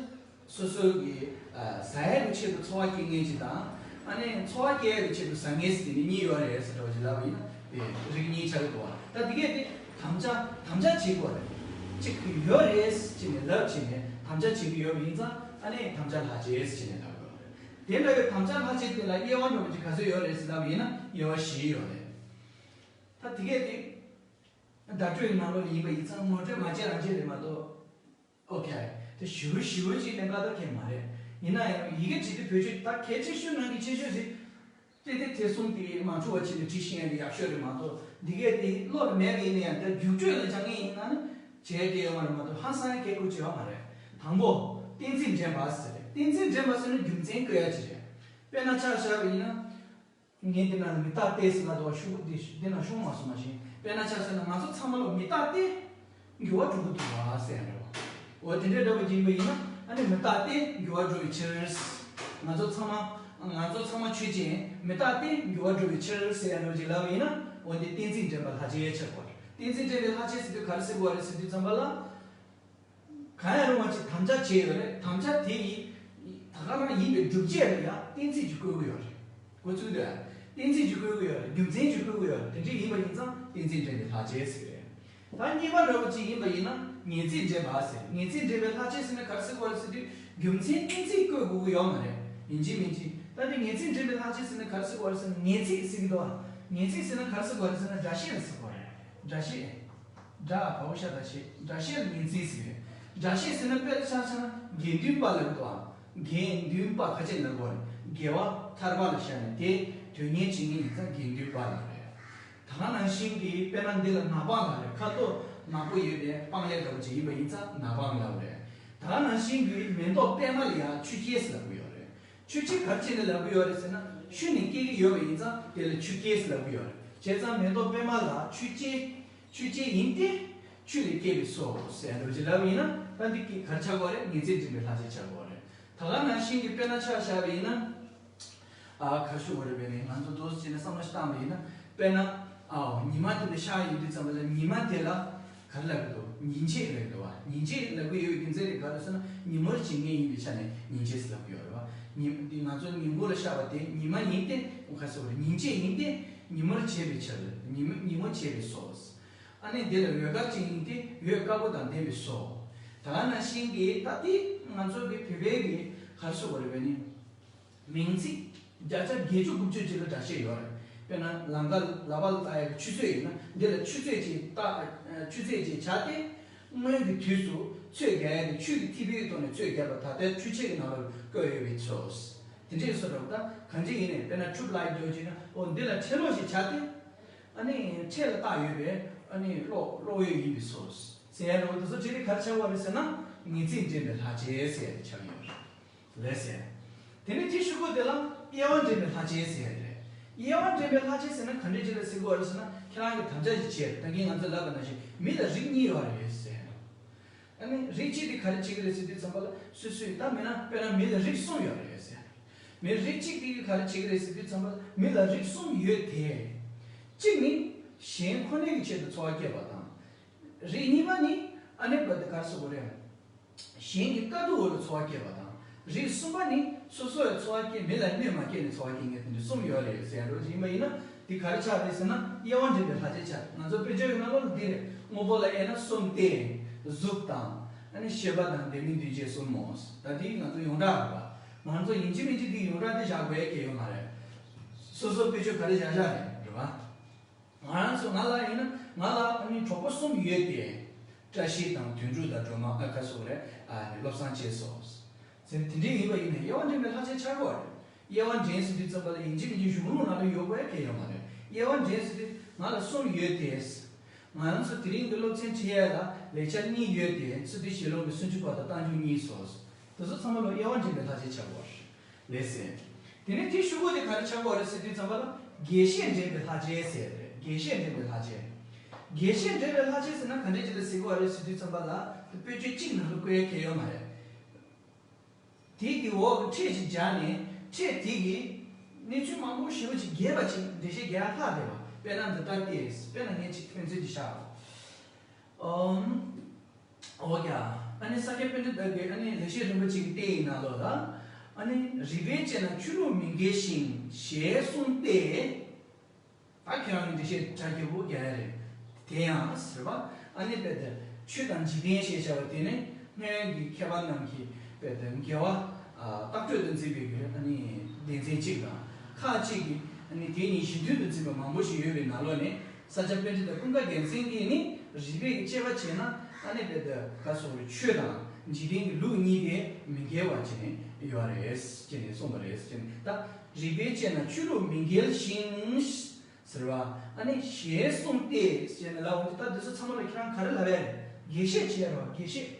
སོ་སོ་གི་ཨ། ཟ་ཡག་གི་ཆེད་དུ་འཚོ་བ་སྐྱེལ་མཁན་ཅིག་དང་། ཨ་ནི་འཚོ་བ་སྐྱེལ་ཡག་གི་ཆེད་དུ་ཟ་མཁན་ཟེར་དེ་ནི་གཉིས་ཡོད་རེད་ཟེར་འདྲ་བ་ཞིག་ལབ་པ་ཡིན་ན་དེ་རིགས་གཉིས་ཆགས་ཀྱི་འདུག་བ། ད་དེ་གས་དེ་དམ་བཅའ་དམ་བཅའ་བྱེད་དགོས་རེད། གཅིག་ཡོད་རེད་ཟེར་ནས་ལབ་བྱས་ནས་དམ་བཅའ་བྱེད་ཀྱི་ཡོད་པ་ཡིན་ཙང་ཨ་ནི་དམ་བཅའ་ལྷག་བཅས་ཟེར་ནས་ལབ་དགོས་རེད། དེ་འདྲ་བའི་དམ་བཅའ་ལྷག་བཅས་དེ་ལ་དབྱེ་བ་འདྲ་བོ་ཅིག་ག་ཚོད་ཡོད་རེད་ཟེར་ལབ་པ་ཡིན་ན་དབྱེ་བ་བཞི་ཡོད་རེད། ད་དེ་གས་དེ། བརྡ་སྤྲོད་ཀྱི་ནང་ལོགས་ལ་ཡིན་པ་ཡིན་ཙང་ངོ་སྤྲོད་མ་བྱས་རང་བྱས་རེད་མ་གཏོགས། ཨོ་ཁེ། དེ་ཞེ་པོ་ཞེ་པོ་ཅིག་གནད་འགག་ད་གལ་མ་རེད། ཡིན་ན་ཡང་ཡི་གེ་བྲིས་དུས་བེད་སྤྱོད་ད་གལ་ཆེ་ཤོས་ནང་གི་ཆེ་ཤོས་ཅིག་ཏེ་ཏེ་ཐེ་གསུམ་དེ་མ་འཁྲུལ་བ་བྱས་ནས་བྲིས་ཤེས་ཡ་དེ་ཡག་ཤོས་རེད་མ་གཏོགས། འདི་གས་དེ་བློ་ལ་མེད་པ་ཡིན་ན་ཡང་དེ་རྒྱུགས་སྤྲོད་ལ་སྦྱང་མཁན་ཡིན་ན་ནི་བྱས་དེ་ཡོད་མ་རེད་མ་གཏོགས་ཧང་སང་ཡ་གལ་དགོས་ཅིག་ཡོད་མ་རེད། དང་པོ་གཏན་ཚིགས་འདྲེན་པ་ཟེར་རེད། གཏན་ཚིགས་འདྲེན་པ་ཟེར་ན་རྒྱུ་མཚན་བཀོད་ཡ་ཅིག་རེད། དཔེར་ན་ཆ་བཞག་པ་ཡིན་ན། ངས་འདི་ན་མི་རྟག་སྟེ་ཟེར་ལབ་འདུག་བ། ཤོག་གུ་འདི་འདི་ན་ཤོག་མ་སོང་མ་ཤེས། དཔེར་ན་ཆ་བཞག་ན་ང་ཚོ་ཚང་མ་ལ་མི་རྟག་སྟེ་འགྱུར་བ་འགྲོ་གི་འདུག་བ་ཟེར་ཡ་འདྲ་བ། འོ་དེ་འདྲའི་འདྲ་བ་ཅིག་ཡིན་པ་ཡིན་ན་ཨ་ནི་མི་རྟག་སྟེ་འགྱུར་བ་འགྲོ་བའི་ཕྱིར། ང་ཚོ་ཚང་མ་ང་ཚོ་ཚང་མ་ཆོས་ཅན། མི་རྟག་སྟེ་འགྱུར་བ་འགྲོ་བའི་ཕྱིར་ཟེར་ཡ་འདྲ་བ་ཅིག་ལབ་པ་ཡིན་ན་འོ་འདི་གཏན་ཚིགས་འདྲེན་པ་ལྷག་བཅས་ཆགས་པ་རེད། གཏན་ཚིགས་འདྲེན་པའི་ལྷག་བཅས་ཟེར་དུས་ག་རེ་ཟེར་དགོས་རེད་ཟེར་དུས་ཙམ་པ་ལ། གང་ཡང་རུང་བ་ཅིག་དམ་བཅའ་བྱས་ཡོད་རེད། དམ་བཅའ་དེ་ཡི་ད་ག་རང་ཡིན་པའི་སྒྲུབ་བྱེད་ལ་ཡང་གཏན་ཚིགས་ཅིག་བཀོད་ཀྱི་ཡོད་རེད། འགོ་ཚུགས་དུས་གཏན་ཚིགས་ཅིག་བཀོད་ཀྱི་ཡོད་རེད། རྒྱུ་མཚན་ཅིག་བཀོད་ཀྱི་ཡོད་རེད། དེ་འདྲ་ཡིན་པ་ཡིན་ཙང་གཏན་ཚིགས་འདྲེན་པའི་ལྷག་བཅས་ཟེར་གྱི་རེད། ད་གཉིས་པ་འདྲ་བོ་ཅིག་ཡིན་པ་ཡིན་ན་ངེས་ཚིག་འདྲེན་པ་ཟེར། ངེས་ཚིག་འདྲེན་པའི་ལྷག་བཅས་ཟེར་ན་ག་རེ་ཟེར་དགོས་རེད་ཟེར་དུས་རྒྱུ་མཚན་གཏན་ཚིགས་བཀོད་དགོས་ཀྱི་ཡོད་མ་རེད། ཡིན་གཅིག་མིན་གཅིག་ད་དེ་ངེས་ཚིག་འདྲེན་པའི་ལྷག་བཅས་ཟེར་ན་ག་རེ་ཟེར་དགོས་རེད་ཟེར་ན་ངེས་ཚིག་ཟེར་གྱི་འདུག་ཨ། ངེས་ཚིག་ཟེར་ན་ག་རེ་ཟེར་དགོས་རེད་ཟེར་ན་སྒྲ་བཤད་ལ་ཟེར་དགོས་རེད། སྒྲ་བཤད། སྒྲ་བ་བོ་ཤ་ད་བཤད། སྒྲ་བཤད་ལ་ངེས་ཚིག་ཟེར་གྱི་རེད། སྒྲ་བཤད་ཟེར་ན་དཔེར་ཆ་བཞག་ན་དགེ་འདུན་པ་ལབ་འདུག་ཨ། དགེ་འདུན་པ་ཁ་ཅིག་ལབ་དགོས་རེད། དགེ་བ་ཐར་པ་ལ་བཞག་ནས་དེ་དོན་གཉེར་བྱེད་མཁན་ཡིན་ཙང་དགེ་འདུན་པ་ལབ་རེད། ད་ག་ནང་བཞིན་གྱི་དཔེར་ན་འདི་ལ་ནག་པང་ལབ་རེད། ཁ་དོག་ནག་པོ་ཡོད་པའི་པང་ལེབ་འདྲ་བོ་ཅིག་ཡིན་པ་ཡིན་ཙང་ནག་པང་ལབ་རེད། ད་ག་ནང་བཞིན་གྱི་མེ་ཏོག་པད་མ་ལ་ཡང་ཆུ་སྐྱེས་ཟེར་ལབ་ཀྱི་ཡོད་རེད། ཆུ་སྐྱེས་ག་རེ་བྱས་ནས་ལབ་ཀྱི་ཡོད་རེད་ཟེར་ན་ཆུ་ནས་སྐྱེ་གི་ཡོད་པ་ཡིན་ཙང་དེ་ལ་ཆུ་སྐྱེས་ཟེར་ལབ་ཀྱི་ཡོད་རེད། བྱས་ཙང་མེ་ཏོག་པད་མ་ལ་ཆུ་སྐྱེས། ཆུ་སྐྱེས་ཡིན་ཏེ། ཆུ་ལས་སྐྱེས་པའི་སོ་ཟེར་འདྲ་བོ་ཅིག་ལབ་པ་ཡིན་ན། ད་འདི་གི་ག་རེ་ཆགས་ཀྱི་ཡོད་རེད། ངེས་ཚིག་འདྲེན་པའི་ལྷག་བཅས་ཆགས་ཀྱི་ཡོད་རེད། ད་ག་ནང་བཞིན་གྱི་དཔེར་ན་ཆ་བཞག་པ་ཡིན་ན། ཨ་ག་རེ་ཞུ་དགོས་རེད། དཔེར་ན་ང་ཚོ་འདུག་སེ་བྱས་ནས་བསམ་བློ་ཞིག་བཏང་བ་ཡིན་ན། དཔེར་ན། ཨའོ་ཉི་མ་དེ་ལ་ཤར་ཡོང་དུས་ཙམ་པ་ལ་ཉི་མ་དེ་ལ་ག་རེ་ལབ་ཀྱི་འདུག་ཉིན་བྱེད་ལབ་ཀྱི་འདུག་བ། ཉིན་བྱེད་ལབ་ཀྱི་ཡོད་པའི་རྒྱུ་མཚན་དེ་ག་རེ་ཟེར་ན། ཉིན་མོར་བྱེད་མཁན་ཡིན་པའི་ཆ་ནས་ཉིན་བྱེད་ཟེར་ལབ་ཀྱི་ཡོད་རེད་བ། ཉིན་འདི་ང་ཚོ་ཉིན་གུང་ལ་ཤར་བ་དེ་ཉི་མ་ཡིན་ཏེ། ག་རེ་ཟེར་དགོས་རེད། ཉིན་བྱེད་ཡིན་ཏེ། ཉིན་མོར་བྱེད་པའི་ཕྱིར། ཉིན་མོ་ཉིན་མོ་བྱེད་པའི་སོ། ཨ་ནི་དེ་ལ་འོད་དཀར་ཅན་ཡིན་ཏེ། འོད་དཀར་པོ་དང་ལྡན་པའི་སོ། ད་ག་ནང་བཞིན་གྱི་ད་ལྟའི་ང་ཚོ་གི་བོད་པའི་གི་ག་རེ་ཟེར་དགོས་རེད། བོད་ནི་མིང་ཚིག་བརྒྱ་ཆ་བརྒྱད་ཅུ་དགུ་བཅུ་ཅིག་ལ་སྒྲ་བཤད་ཡོད་རེད། དཔེར་ན་ལམ་ཁ་ལག་པ་ལ་བཏགས་ཡག་གི་ཆུ་ཚོད་ཡིན་ན། འདི་ལ་ཆུ་ཚོད་ཅིག་བཏགས། ཆུ་ཚོད་ཅིག་བྱས་ཏེ། སྔོན་གྱི་དུས་སུ་ཚོད་བརྒལ་ཡག་གི་ཆུ་གི་ཐིགས་པའི་ཐོག་ནས་ཚོད་བརྒལ་བ། ད་ལྟའི་འཕྲུལ་ཆས་ཀྱི་ནང་ལ་བཀོད་ཡོད་པའི་ཚུལ། དེ་འདྲའི་བཟོ་འདྲ་བ། ད་གང་ཅི་ཡིན་ནའི་དཔེར་ན་ཊུབ་ལའིཊ་འདྲ་བོ་ཅིག་ན། འོ་འདི་ལ་ཕྲེང་ལོག་ཞིག་བྱས་ཏེ། ཨ་ནི་ཕྲེང་ལ་བཏགས་ཡོད་པའི་ཨ་ནི་གློག་གློག་འོད་ཡིན་པའི་ཚུལ་ཟེར་ཡག་འདྲ་བོ་དེ་ཚོ་བྱས་ཏེ་ག་རེ་ཆགས་པ་རེད་ཟེར་ན། ངེས་ཚིག་འདྲེན་པའི་ལྷག་བཅས་ཟེར་ཡག་དེ་ཆགས་ཡོད་རེད། ལགས་སེ། དེ་ནས་དེའི་གཞུག་གུ་དེ་ལ་དབྱེ་བ་འདྲེན་པའི་ལྷག་བཅས་ཟེར་ཡག་རེད། དབྱེ་བ་འདྲེན་པའི་ལྷག་བཅས་ཟེར་ན་ག་འདྲ་ཅིག་ལ་ཟེར་གྱི་ཡོད་རེད་ཟེར་ན། ཁྱེད་རང་གིས་དམ་བཅའ་ཞིག་བྱས། ད་གིན་ང་ཚོས་ལབ་པ་ནང་བཞིན་མི་ལ་རིགས་གཉིས་ཡོད་རེད་ཟེར། ཨ་ནི་རིགས་གཅིག་དེ་ག་རེ་བྱེད་ཀྱི་རེད་ཟེར་དུས་ཙམ་པ་ལ། སོ་སོའི་ད་མིན་ན་དཔེར་ན་མི་ལ་རིགས་གསུམ་ཡོད་རེད་ཟེར། མི་རིགས་གཅིག་དེ་གིས་ག་རེ་བྱེད་ཀྱི་རེད་ཟེར་དུས་ཙམ་པ་ལ། མི་ལ་རིགས་གསུམ་ཡོད་དེ། གཅིག་ནི་གཞན་ཁོ་ནའི་གི་ཆེད་དུ་འཚོ་བ་སྐྱེལ་བ་དང་། རིགས་གཉིས་པ་ནི་ཨ་ནི་བ་དེ་ག་རེ་ཟེར་དགོས་རེད། གཞན་གྱི་དཀའ་སྡུག་འོག་ལ་འཚོ་བ་སྐྱེལ་བ་དང་། རིགས་གསུམ་པ་ནི་སོ་སོ་ཡང་འཚོ་བ་སྐྱེལ། མི་ལ་གནོད་མ་སྐྱེལ་ནས་འཚོ་བ་སྐྱེལ་མཁན་དེ་འདྲ་གསུམ་ཡོད་རེད་ཟེར་ཡག་འདྲ་བོ་ཞིག་ཡིན་པ་ཡིན་ན། དེ་ག་རེ་ཆགས་རེད་ཟེར་ན། དབྱེ་བ་འདྲེན་པའི་ལྷག་བཅས་ཆགས། ང་ཚོ་དཔེ་ཆ་ཡི་ནང་ལོགས་ལ་འདི་རེད། དངོས་པོ་ལ་དབྱེ་ན་གསུམ་སྟེ། གཟུགས་དང་། ཨ་ནི་ཤེས་པ་དང་། ལྡན་མིན་འདུས་བྱས་གསུམ་མོ། ད་འདི་ང་ཚོ་ཡོངས་གྲགས་རེད་པ། ང་ཚོ་ཡིན་གཅིག་མིན་གཅིག་འདི་ཡོངས་གྲགས་འདི་བཞག་དགོས་ཡག་གང་ཡང་ཡོད་མ་རེད། སོ་སོ་དཔེ་ཆ་ག་རེ་བཞག་བཞག་རེད། རེད་པ། ང་རང་ཚོ། ང་ལ་ཡིན་ན། ང་ལ་ཨ་ནི་གྲོགས་པོ་གསུམ་ཡོད་དེ། བཀྲ་ཤིས་དང་། དོན་གྲུབ་དང་། སྒྲོལ་མ། ཨ་ག་རེ་ཟེར་དགོས་རེད། ཨ་ནི་བློ་བཟང་བཅས་སོ། ཟེར་དེ་འདྲ་ཡིན་པ་ཡིན་ན་དབྱེ་བ་འདྲེན་པའི་ལྷག་བཅས་ཆགས་ཀྱི་ཡོད་རེད། དབྱེ་བ་འདྲེན་ཟེར་དུས་ཙམ་པ་ལ་ཡིན་གཅིག་མིན་གཅིག་གཞུང་ལུགས་ནང་ལ་ཡོད་དགོས་ཡག་གང་ཡང་ཡོད་མ་རེད། དབྱེ་བ་འདྲེན་ཟེར་དུས་ང་ལ་གསུམ་ཡོད་དེ། ང་རང་ཚོ་དེ་རིང་གི་སློབ་ཚན་ཁྲིད་ཡག་ལ་ལེགས་སྦྱར་གཉིས་ཡོད་དེ། སི་ཏུ་ཞལ་ལུང་གི་སུམ་ཅུ་པ་དང་རྟགས་འཇུག་གཉིས་སོ། དེ་ཚོ་ཚང་མ་ལ་དབྱེ་བ་འདྲེན་པའི་ལྷག་བཅས་ཆགས་ཀྱི་ཡོད་རེད། ལགས་སེ། དེ་ནས་དེའི་གཞུག་གུ་དེ་ག་རེ་ཆགས་ཀྱི་ཡོད་རེད་ཟེར་དུས་ཙམ་པ་ལ། རྒྱས་བཤད་འདྲེན་པའི་ལྷག་བཅས་ཟེར་རེད། རྒྱས་བཤད་འདྲེན་པའི་ལྷག་བཅས། རྒྱས་བཤད་འདྲེན་པའི་ལྷག་བཅས་ཟེར་ན་ག་འདྲ་ཅིག་ལ་ཟེར་གྱི་ཡོད་རེད་ཟེར་དུས་ཙམ་པ་ལ། དཔེ་ཆ་གཅིག་ནང་ལ་བཀོད་ཡག་གང་ཡང་ཡོད་མ་རེད། དེ་གི་འོག་གི་ཕྲད་ཅིག་སྦྱར་ནས། ཕྲད་དེ་གི་གནས་ཚུལ་མང་པོ་ཞེ་པོ་ཅིག་རྒྱས་པ་ཅིག་འགྲེལ་བཤད་རྒྱག་ཡག་ལྷག་བསྡད་པ། དཔེར་ན་འདི་ལྟར་ཏེ། དཔེར་ན་ངས་ཅིག་དཔེ་མཚོན་ཅིག་བཞག་ཨམ། འོ་ཡ། ཨ་ནི་ས་སྐྱ་པཎྜི་ཏ་གི་ཨ་ནི་ལེགས་བཤད་རིན་པོ་ཆེ་གི་ལྟས་ཡིན་ན་ལོ་ལ། ཨ་ནི་རིགས་པས་དཔྱད་ན་ཆོས་ལུགས་མི་འགལ་ཞིང་། ཞེས་གསུངས་ཏེ། ད་ཁྱེད་རང་གི་འགྲེལ་བཤད་ཕྲ་རྒྱས་པོ་རྒྱག་ཡག་རེད། དེ་ཡང་ཟེར་བ། ཨ་ནི་དཔེ་དེ་ཆོས་དང་འཇིག་རྟེན་ཞེས་བྱ་བ་དེ་ནི་སྔོན་གྱི་མཁས་པ་རྣམས་ཀྱིས་དཔེ་དེ་འགལ་བ་ཨ་བཏགས་གྲོལ་དུ་འཛིན་པའི་གི་ཨ་ནི་སྡེ་ཚན་གཅིག་དང་། ཁ་ཅིག་གིས་ཨ་ནི་དེ་གཉིས་གཞི་མཐུན་དུ་འཛིན་པ་མང་པོ་ཞིག་ཡོད་པའི་ནང་ལོགས་ནས། ས་སྐྱ་པཎྜི་ཏ་ཀུན་དགའ་རྒྱལ་མཚན་གྱིས་ནི་རིགས་པས་དཔྱད་པ་བྱས་ན། ཨ་ནི་དཔེ་དེ་ག་རེ་ཟེར་དགོས་རེད། ཆོས་དང་འཇིག་རྟེན་གྱི་ལུགས་གཉིས་དེ་མི་འགལ་བ་བྱས་ནས་ཡོད་རེད་ཅེས་ནས་གསུངས་པ་རེད་ཅེས་ནས། ད་རིགས་པས་དཔྱད་ན་ཆོས་ལུགས་མི་འགལ་ཞིང་། ཟེར་བ། ཨ་ནི་ཞེས་གསུངས་ཏེ་ཟེར་ནས་ལབ་འོང་དུས། ད་འདི་ཚོ་ཚང་མ་ལ་ཁྱེད་རང་ག་རེ་ལབ་ཡག་རེད། རྒྱས་བཤད་བྱེད་ཡག་རེད་པ། རྒྱས་བཤད།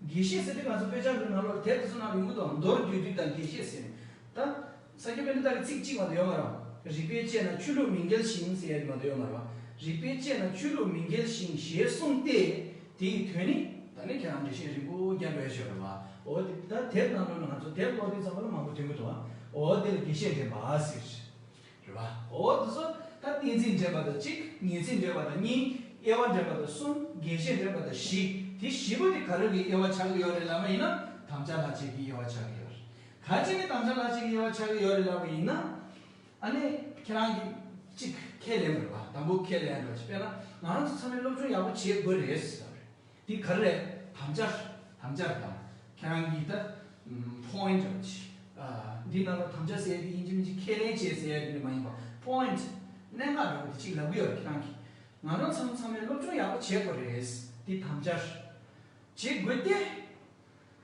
རྒྱས་བཤད་ཟེར་དུས་ང་ཚོ་དཔེ་ཆ་གི་ནང་ལོགས་དེབ་དེ་ཚོ་ནང་ལ་ཡོང་གི་འདུག་མདོར་བསྡུས་དུས་དང་རྒྱས་བཤད་ཟེར་ནས། ད་ས་སྐྱ་པཎྜི་ཏ་གི་ཚིག་གཅིག་མ་གཏོགས་ཡོད་མ་རེད་པ། རིགས་པས་དཔྱད་ན་ཆོས་ལུགས་མི་འགལ་ཞིང་ཟེར་ཡག་དེ་མ་གཏོགས་ཡོད་མ་རེད་པ། རིགས་པས་དཔྱད་ན་ཆོས་ལུགས་མི་འགལ་ཞིང་ཞེས་གསུངས་ཏེ། དེ་ཡི་དོན་ནི། ད་ནི་ཁྱེད་རང་འགྲེལ་བཤད་རིང་པོ་རྒྱག་དགོས་ཡག་ཞིག་རེད་པ། འོ་དེ་ད་དེབ་ནང་ལོགས་ལ་ང་ཚོ་དེབ་ཀློག་དུས་ཙམ་པ་ལ་མང་པོ་ཐོན་གྱི་འདུག་པ། འོ་དེ་ལ་རྒྱས་བཤད་འདྲེན་པ་ཟེར། རེད་པ། འོ་དེ་ཚོ་ད་གཏན་ཚིགས་འདྲེན་པ་དང་གཅིག་ངེས་ཚིག་འདྲེན་པ་དང་གཉིས། དབྱེ་བ་འདྲེན་པ་དང་གསུམ། རྒྱས་བཤད་འདྲེན་པ་དང་བཞི། དེ་བཞི་པོ་དེ་ག་རེ་གི་དབྱེ་བ་ཆགས་ཀྱི་ཡོད་རེད་ལབ་པ་ཡིན་ན། དམ་བཅའ་ལྷག་བཅས་ཀྱི་དབྱེ་བ་ཆགས་ཀྱི་ཡོད་རེད། ག་ཅི་ནས་དམ་བཅའ་ལྷག་བཅས་ཀྱི་དབྱེ་བ་ཆགས་ཀྱི་ཡོད་རེད་ལབ་པ་ཡིན་ན། ཨ་ནི་ཁྱེད་རང་གིས་གཅིག་ཁས་ལེན་པ་རེད་པ། དང་པོ་ཁས་ལེན་འདྲ་བོ་ཅིག་དཔེར་ན་ང་རང་ཚོ་ཚང་མས་སློབ་སྦྱོང་ཡག་པོ་བྱེད་དགོས་རེད་ཟེར་བ་རེད། འདི་ག་རེ་རེད། དམ་བཅའ། དམ་བཅའ་རེད་པ། ཁྱེད་རང་གིས་ད་ཨམ་པོ་ཡིན་ཊི་འདྲ་བོ་ཅིག་ཨ་འདི་ནང་ལ་དམ་བཅའ་ཟེར་ཡག་དེ་ཡིན་གཅིག་མིན་གཅིག་ཁས་ལེན་བྱས་ཟེར་ཡག་དེ་འདྲ་མ་ཡིན་པ། པོ་ཡིན་ཊི། གནད་འགག་འདྲ་བོ་དེ་གཅིག་ལབ་ཀྱི་ཡོད་རེད། ཁྱེད་རང་གིས་ང་རང་ཚང་མ་ཚང་མས་སློབ་སྦྱོང་ཡག་པོ་བྱེད་དགོས་རེད། འདི་དམ་བཅའ་བྱེད་དགོས་ཏེ།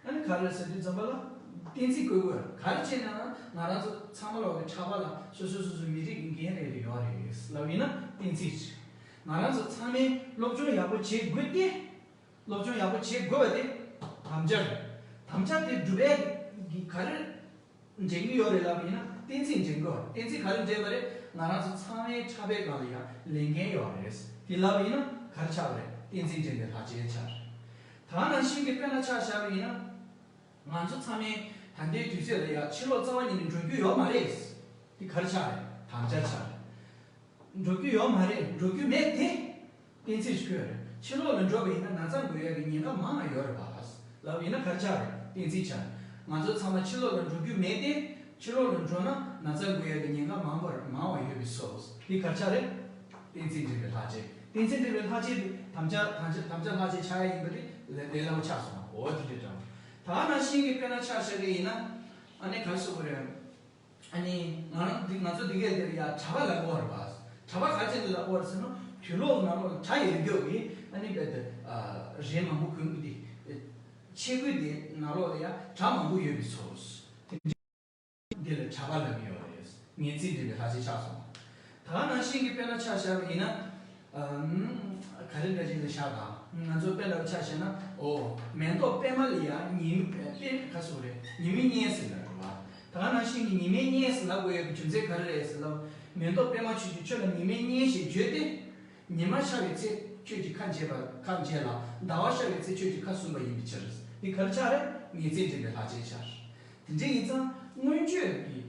ཨ་ནི་ག་རེ་ཟེར་དུས་ཙམ་པ་ལ་གཏན་ཚིགས་བཀོད་དགོས། ག་རེ་བྱས་ན་ང་རང་ཚོ་ཚང་མ་ལོག་གི་ཕྲག་པ་ལ་སོ་སོ་སོ་སོའི་མི་རིགས་ཀྱི་འགན་རེ་རེ་ཡོད་རེད་ལབ་ཡིན་ན་གཏན་ཚིགས་རེད། ང་རང་ཚོ་ཚང་མས་སློབ་སྦྱོང་ཡག་པོ་བྱེད་དགོས་ཏེ། སློབ་སྦྱོང་ཡག་པོ་བྱེད་དགོས་པ་དེ་དམ་བཅའ་རེད། དམ་བཅའ་དེ་སྒྲུབ་ཡག་གི་ག་རེ་འདྲེན་གྱི་ཡོད་རེད་ལབ་ཡིན་ན་གཏན་ཚིགས་འདྲེན་དགོས། གཏན་ཚིགས་ག་རེ་འདྲེན་པ་རེད། ང་རང་ཚོ་ཚང་མའི་ཕྲག་པའི་སྒང་ལ་ཡང་ལས་འགན་ཡོད་རེད། དེ་ལབ་ཡིན་ན་ག་རེ་ཆགས་པ་རེད། གཏན་ཚིགས་འདྲེན་པའི་ལྷག་བཅས་ཆགས་རེད། ད་ནང་བཞིན་གྱི་དཔེར་ན་ཆ་བཞག་པ་ཡིན་ན། ང་ཚོ་ཚང་མས་ད་ལྟའི་དུས་ཚོད་ལ་ཡ་ཕྱི་ལོགས་རྩ་བ་ཉིད་ནས་འགྲོ་རྒྱུ་ཡོད་མ་རེད། འདི་ག་རེ་ཆགས་རེད། དམ་བཅའ་ཆགས་རེད། འགྲོ་རྒྱུ་ཡོད་མ་རེད། འགྲོ་རྒྱུ་མེད་དེ། གཏན་ཚིགས་ཤིག་བཀོད་རེད། ཕྱི་ལོགས་ལ་འགྲོ་བ་ཡིན་ན་ན་ཚ་འགོས་ཡག་གི་ཉེན་ཁ་མང་ང་ཡོད་རེད་པ། ལབ་ཡིན་ན་ག་རེ་ཆགས་རེད། གཏན་ཚིགས་ཆགས་རེད། ང་ཚོ་ཚང་མ་ཕྱི་ལོགས་ལ་འགྲོ་རྒྱུ་མེད་དེ། ཕྱི་ལོགས་ལ་འགྲོ་ན་ན་ཚ་འགོས་ཡག་གི་ཉེན་ཁ་མང་བར་མང་བ་ཡོད་པའི་སོ། འདི་ག་རེ་ཆགས་རེད། གཏན་ཚིགས་འདྲེན་པའི་ལྷག་བཅས། གཏན་ཚིགས་འདྲེན་པའི་ལྷག་བཅས་དེ་དམ་བཅའ་དམ་བཅའ་དམ་བཅའ་ལྷག་བཅས་ཆགས་ཡ་ཡིན་པ་དེ་ལས་ལས་སླ་པོ་ཆགས་སོང་། འོ་དེ་འདྲ་འདྲ། ད་ནང་བཞིན་གྱི་དཔེར་ན་ཆ་བཞག་གི་ཡིན་ན། ཨ་ནི་ག་རེ་ཟེར་དགོས་རེད། ཨ་ནི་ང་རང་འདི་ང་ཚོ་འདི་གའི་དེར་ཡ་གྲྭ་པ་ལབ་ཀྱི་ཡོད་རེད་པ། གྲྭ་པ་ག་རེ་བྱས་ནས་ལབ་ཀྱི་ཡོད་རེད་ཟེར་ན། དུག་ལོག་ནང་ལོགས་ལ་གྲྭ་ཡོད་རྒྱུ་གི་ཨ་ནི་རྦད་དེ་རས་མང་པོ་གོན་གྱི་དེ། ཆས་གོས་དེ་ནང་ལོགས་ལ་ཡ་གྲྭ་མང་པོ་ཡོད་པའི་ཚོ། དེ་འདི་ལ་གྲྭ་པ་ལབ་ཀྱི་ཡོད་རེད། ངེས་ཚིག་འདྲེན་པའི་ལྷག་བཅས་ཆགས་སོང་། ད་ནང་བཞིན་གྱི་དཔེར་ན་ཆ་བཞག་པ་ཡིན་ན། ཨམ། ག་རེ་འདྲ་ཅིག་ལ་བཞག་དང་། ང་ཚོ་དཔེ་ལ་ཆ་བཞག་ན། འོ། མེ་ཏོག་པད་མ་ལ་ཡ་ཉི་མ་པད་ག་ཟེར་རེད། ཉི་མའི་གཉེན་ཟེར་ལབ་རེད་པ། ད་ནང་བཞིན་གྱི་ཉི་མའི་གཉེན་ཟེར་ལབ་དགོས་ཡག་གི་རྒྱུ་མཚན་ག་རེ་རེད་ཟེར་ལབ། མེ་ཏོག་པད་མ་ཁྱོད་ཀྱིས་ཁྱོད་ལ་ཉི་མའི་གཉེན་ཞེས་བརྗོད་དེ། ཉི་མ་ཤར་བའི་ཚེ་ཁྱོད་ཀྱི་ཁ་འབྱེད་པ་ཁ་འབྱེད་ལ། ཟླ་བ་ཤར་བའི་ཚེ་ཁྱོད་ཀྱི་ཁ་ཟུམ་པ་ཡིན་པའི་ཕྱིར། འདི་ག་རེ་ཆགས་རེད། ངེས་ཚིག་འདྲེན་པའི་ལྷག་བཅས་ཆགས། དེ་འདྲ་ཡིན་ཙང་མངོན་བརྗོད་ཀྱི་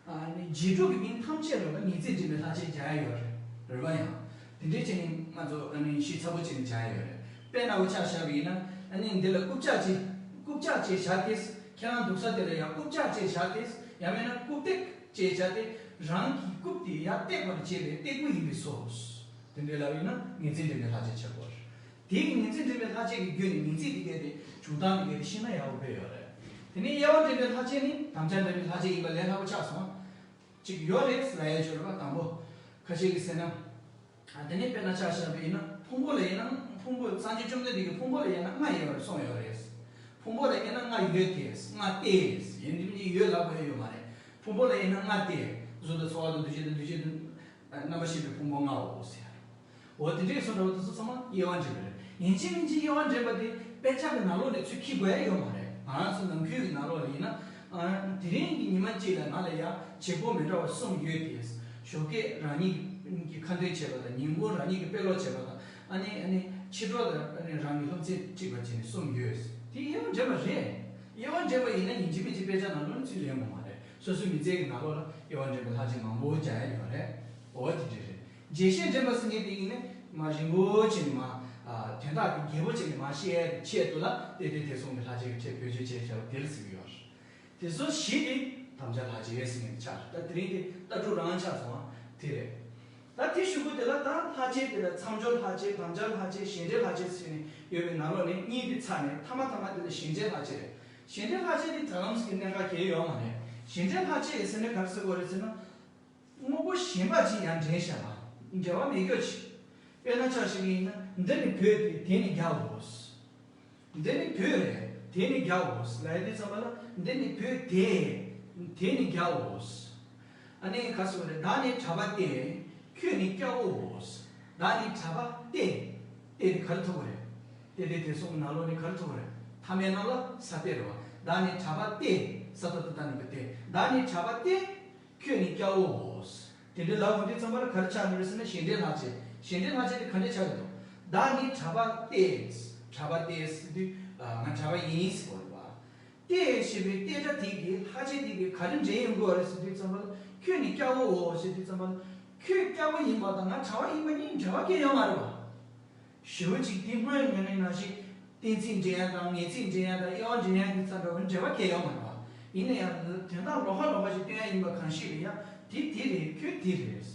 ཨ་ནི་རྗེས་འགྲོ་གི་མིང་ཐམས་ཅད་ལ་ངེས་ཚིག་འདྲེན་པའི་ལྷག་བཅས་རྒྱག་ཡ་ཡོད་རེད། རེད་པ། ཡང་དེ་འདྲ་བྱས་ནས་ང་ཚོ་ཨ་ནི་ཤེས་ཚ་པོ་བྱས་ནས་རྒྱག་ཡ་ཡོད་རེད། དཔེར་ན་འུ་ཆ་བཞག་པ་ཡིན་ན། ཨ་ནི་འདི་ལ་རྐུབ་བཀྱག་ཅེས་རྐུབ་བཀྱག་ཅེས་བྱ་སྟེ། ཁྱེད་རང་འདུག་ས་དེ་ལ་ཡང་རྐུབ་བཀྱག་ཅེས་བྱ་སྟེ། ཡང་མིན་ན་རྐུབ་སྟེགས་ཅེས་བྱ་སྟེ། རང་གི་རྐུབ་དེ་ཡར་བཏེགས་པར་བྱེད་པའི་སྟེགས་བུ་ཡིན་པའི་ཚོ། དེ་འདྲ་ལབ་ཡིན་ན་ངེས་ཚིག་འདྲེན་པའི་ལྷག་བཅས་ཆགས་དགོས་རེད། དེའི་ངེས་ཚིག་འདྲེན་པའི་ལྷག་བཅས་ཀྱི་བརྒྱུད་ནས་ངེས་ཚིག་དེ་གའི་དེ་བྱུང་སྟངས་དེ་གའི་དེ་ཤེས་ན་ཡག་པོ་དཔེ་ཡོད་རེད། དེ་ནས་དབྱེ་བ་འདྲེན་པའི་ལྷག་བཅས་ནི་དམ་བཅའ་འདྲེན་པའི་ལྷག་བཅས་ཡིན་པ་ལས་སླ་པོ་ཆགས་སོང་། ཅིག་ཡོད་རེད་ལབ་ཡ་ཅིག་ཡོད་རེད་པ། དང་པོ་ཁ་ཤས་ཀྱིས་ཟེར་ན། ཨ། དེ་ནས་དཔེར་ན་ཆ་བཞག་པ་ཡིན་ན་ཕུང་པོ་ལ་ཡིན་ན་ཕུང་པོ་སངས་རྒྱས་བཅོམ་ལྡན་འདས་ཀྱིས་ཕུང་པོ་ལ་ཡིན་ན་ལྔ་ཡོད་པར་གསུངས་ཡོད་རེད། ཕུང་པོ་ལ་ཡིན་ན་ལྔ་ཡོད་དེ། ལྔ་སྟེ། ཡིན་གཅིག་མིན་གཅིག་ཡོད་ལབ་དགོས་ཡ་ཡོད་མ་རེད། ཕུང་པོ་ལ་ཡིན་ན་ལྔ་སྟེ། གཟུགས་དང་ཚོར་བ་དང་འདུ་ཤེས་དང་འདུ་བྱེད་དང་། རྣམ་པར་ཤེས་པའི་ཕུང་པོ་ལྔའོ་ཟེར། འོ་དེ་འདྲའི་བཟོ་འདྲ་བོ་དེ་ཚོ་ཚང་མ་དབྱེ་བ་འབྱེད་པ་རེད། ཡིན་གཅིག་མིན་གཅིག་དབྱེ་བ་འབྱེད་པ་དེ་དཔེ་ཆ་གི་ནང་ལོགས་ནས་ཚུར་འཁྱེར་དགོས་ཡ་ཡོད་མ་རེད། ང་རང་ཚོ་ནམ་རྒྱུན་གྱི་ནང་ལོགས་ལ་ཡིན་ན། ཨ། དེ་རིང་གི་ཉི་མ་གཅིག་ལ་ང་ལ་ཡ་བྱེད་སྒོ་མི་འདྲ་བ་གསུམ་ཡོད་དེ། ཞོགས་ཀས་རང་ཉིད་ཀྱིས་ཁ་འདོན་བྱེད་པ་དང་། ཉིན་གུང་རང་ཉིད་ཀྱིས་དཔེ་ཀློག་བྱེད་པ་དང་། ཨ་ནི་ཨ་ནི་ཕྱི་དྲོ་ལ་ཨ་ནི་རང་གི་སློབ་ཚན་ཁྲིད་པ་བྱས་ནས་གསུམ་ཡོད། དེ་དབྱེ་བ་འབྱེད་པ་རེད། དབྱེ་བ་འབྱེད་པ་ཡིན་ན་ཡིན་གཅིག་མིན་གཅིག་དཔེ་ཆ་ནང་ལོགས་ནས་ཚུར་ལེན་དགོས་མ་རེད། སོ་སོའི་མི་ཚེ་གི་ནང་ལོགས་ལ་དབྱེ་བ་འབྱེད་པའི་ལྷག་བཅས་མང་པོ་རྒྱག་ཡ་ཡོད་རེད། འོ་དེ་འདྲ་རེད། རྒྱས་བཤད་འདྲེན་པ་ཟེར་མཁན་དེ་ཡིན་ན་མར་རིང་པོ་བྱས་ནས་མར། ཨ། དོན་དག་དེ་རྒྱས་པོ་བྱས་ནས་མར་བཤད་ཡ་གི་ཆེད་དུ་ལ་དེ་དེ་དེ་གསུམ་གྱི་ལྷག་བཅས་ཀྱི་ཁྲིད་བེད་སྤྱོད་བྱས་བྱས་པ་དེ་ལ་ཟེར་གྱི་ཡོད་རེད། དེ་ཚོ་བཞི་དེ་དམ་བཅའ་ལྷག་བཅས་ཟེར་མཁན་ཆགས་རེད། ད་དེ་རིང་དེ་ལྟ་གྲུབ་རང་ཆགས་སོང་ཨ། དེ་རེད། ད་དེ་གཞུག་གུ་དེ་ལ་ད་ལྷག་བཅས་དེ་ལ་མཚམས་སྦྱོར་ལྷག་བཅས། དམ་བཅའ་ལྷག་བཅས། གཞན་འབྲེལ་ལྷག་བཅས་ཟེར་ནས་ཡོད་པའི་ནང་ལོགས་ནས་གཉིས་དེ་ཚར་ནས་མཐའ་མ་མཐའ་མ་དེ་ལ་གཞན་འབྲེལ་ལྷག་བཅས་རེད། གཞན་འབྲེལ་ལྷག་བཅས་དེ་ད་ལམ་ཟེར་གྱི་གནད་འགག་གང་ཡང་ཡོད་མ་རེད། གཞན་འབྲེལ་ལྷག་བཅས་ཟེར་ན་ག་རེ་ཟེར་དགོས་རེད་ཟེར་ན། དངོས་པོ་གཞན་པ་ཅིག་ཡང་འདྲེན་བཞག་པ། འབྲེལ་བ་མེད་རྒྱུ་ཅིག་དཔེར་ན་ཆ་བཞག་གི་ཡིན་ན། འདི་ནི་བོད་དེ་དེ་ནི་རྒྱའོ། འདི་ནི་བོད་རེད། དེ་ནི་རྒྱའོ་ལབ་ཡ་དེ་ཙམ་པ་ལ། འདི་ནི་བོད་དེ། དེ་ནི་རྒྱའོ། ཨ་ནི་ག་རེ་ཟེར་དགོས་རེད། བདག་ནི་གྲྭ་པ་སྟེ། ཁྱོད་ནི་སྐྱ་བོའོ། བདག་ནི་གྲྭ་པ་སྟེ། སྟེ་དེ་ག་རེ་ཐུག་གི་རེད། སྟེ་དེ་དེ་གསུམ་ནང་ལོགས་ནས་ག་རེ་ཐུག་གི་རེད། མཐའ་མའི་ནང་ལ་ས་སྟེ་རེད་པ། བདག་ནི་གྲྭ་པ་སྟེ། ས་ཏ་བཏགས་སྟ་ནི་པ་སྟེ། བདག་ནི་གྲྭ་པ་སྟེ། ཁྱོད་ནི་སྐྱ་བོའོ། དེ་འདྲ་ལབ་ཡོང་དུས་ཙམ་པར་ག་རེ་ཆགས་ཀྱི་རེད་ཟེར་ན། གཞན་འབྲེལ་ལྷག་བཅས། གཞན་འབྲེལ་ལྷག་བཅས་དེ་ག་འདྲ་ཆགས་ཀྱི་འདུག་བདག་ནི་གྲྭ་པ་སྟེ། གྲྭ་པ་སྟེ་ཟེར་དུས། ཨ། ང་གྲྭ་པ་ཡིན་ཟེར་བ་རེད་པ། སྟེ་ཞེས་པའི་སྟེ་སྒྲ་དེ་གི་ལྷག་བཅས་དེ་གི་ག་རེ་འབྲེལ་ཡོང་གི་ཡོད་རེད་ཟེར་དུས་ཙམ་པར། ཁྱོད་ནི་སྐྱ་བོའོ་ཟེར་དུས་ཙམ་པར། ཁྱོད་སྐྱ་བོ་ཡིན་པ་དང་ང་གྲྭ་པ་ཡིན་པ་གཉིས་འབྲེལ་བ་གང་ཡང་ཡོད་མ་རེད་པ། ཞེ་པོ་ཅིག་དེ་སྔོན་ངོས་ནས་ནང་བཞིན་གཏན་ཚིགས་འདྲེན་ཡ་དང་ངེས་ཚིག་འདྲེན་ཡ་དང་དབྱེ་བ་འདྲེན་ཡ་གི་ཚ་འདྲ་བོ་འབྲེལ་བ་གང་ཡང་ཡོད་མ་རེད་པ། ཡིན་ན་ཡང་དོན་དག་ལོགས་ཀ་ལོགས་ཀ་ཞིག་སྟོན་ཡ་ཡིན་པ་གང་ཞིག་ལ་ཡ། དེ་དེ་རེད། ཁྱོད་དེ་རེད།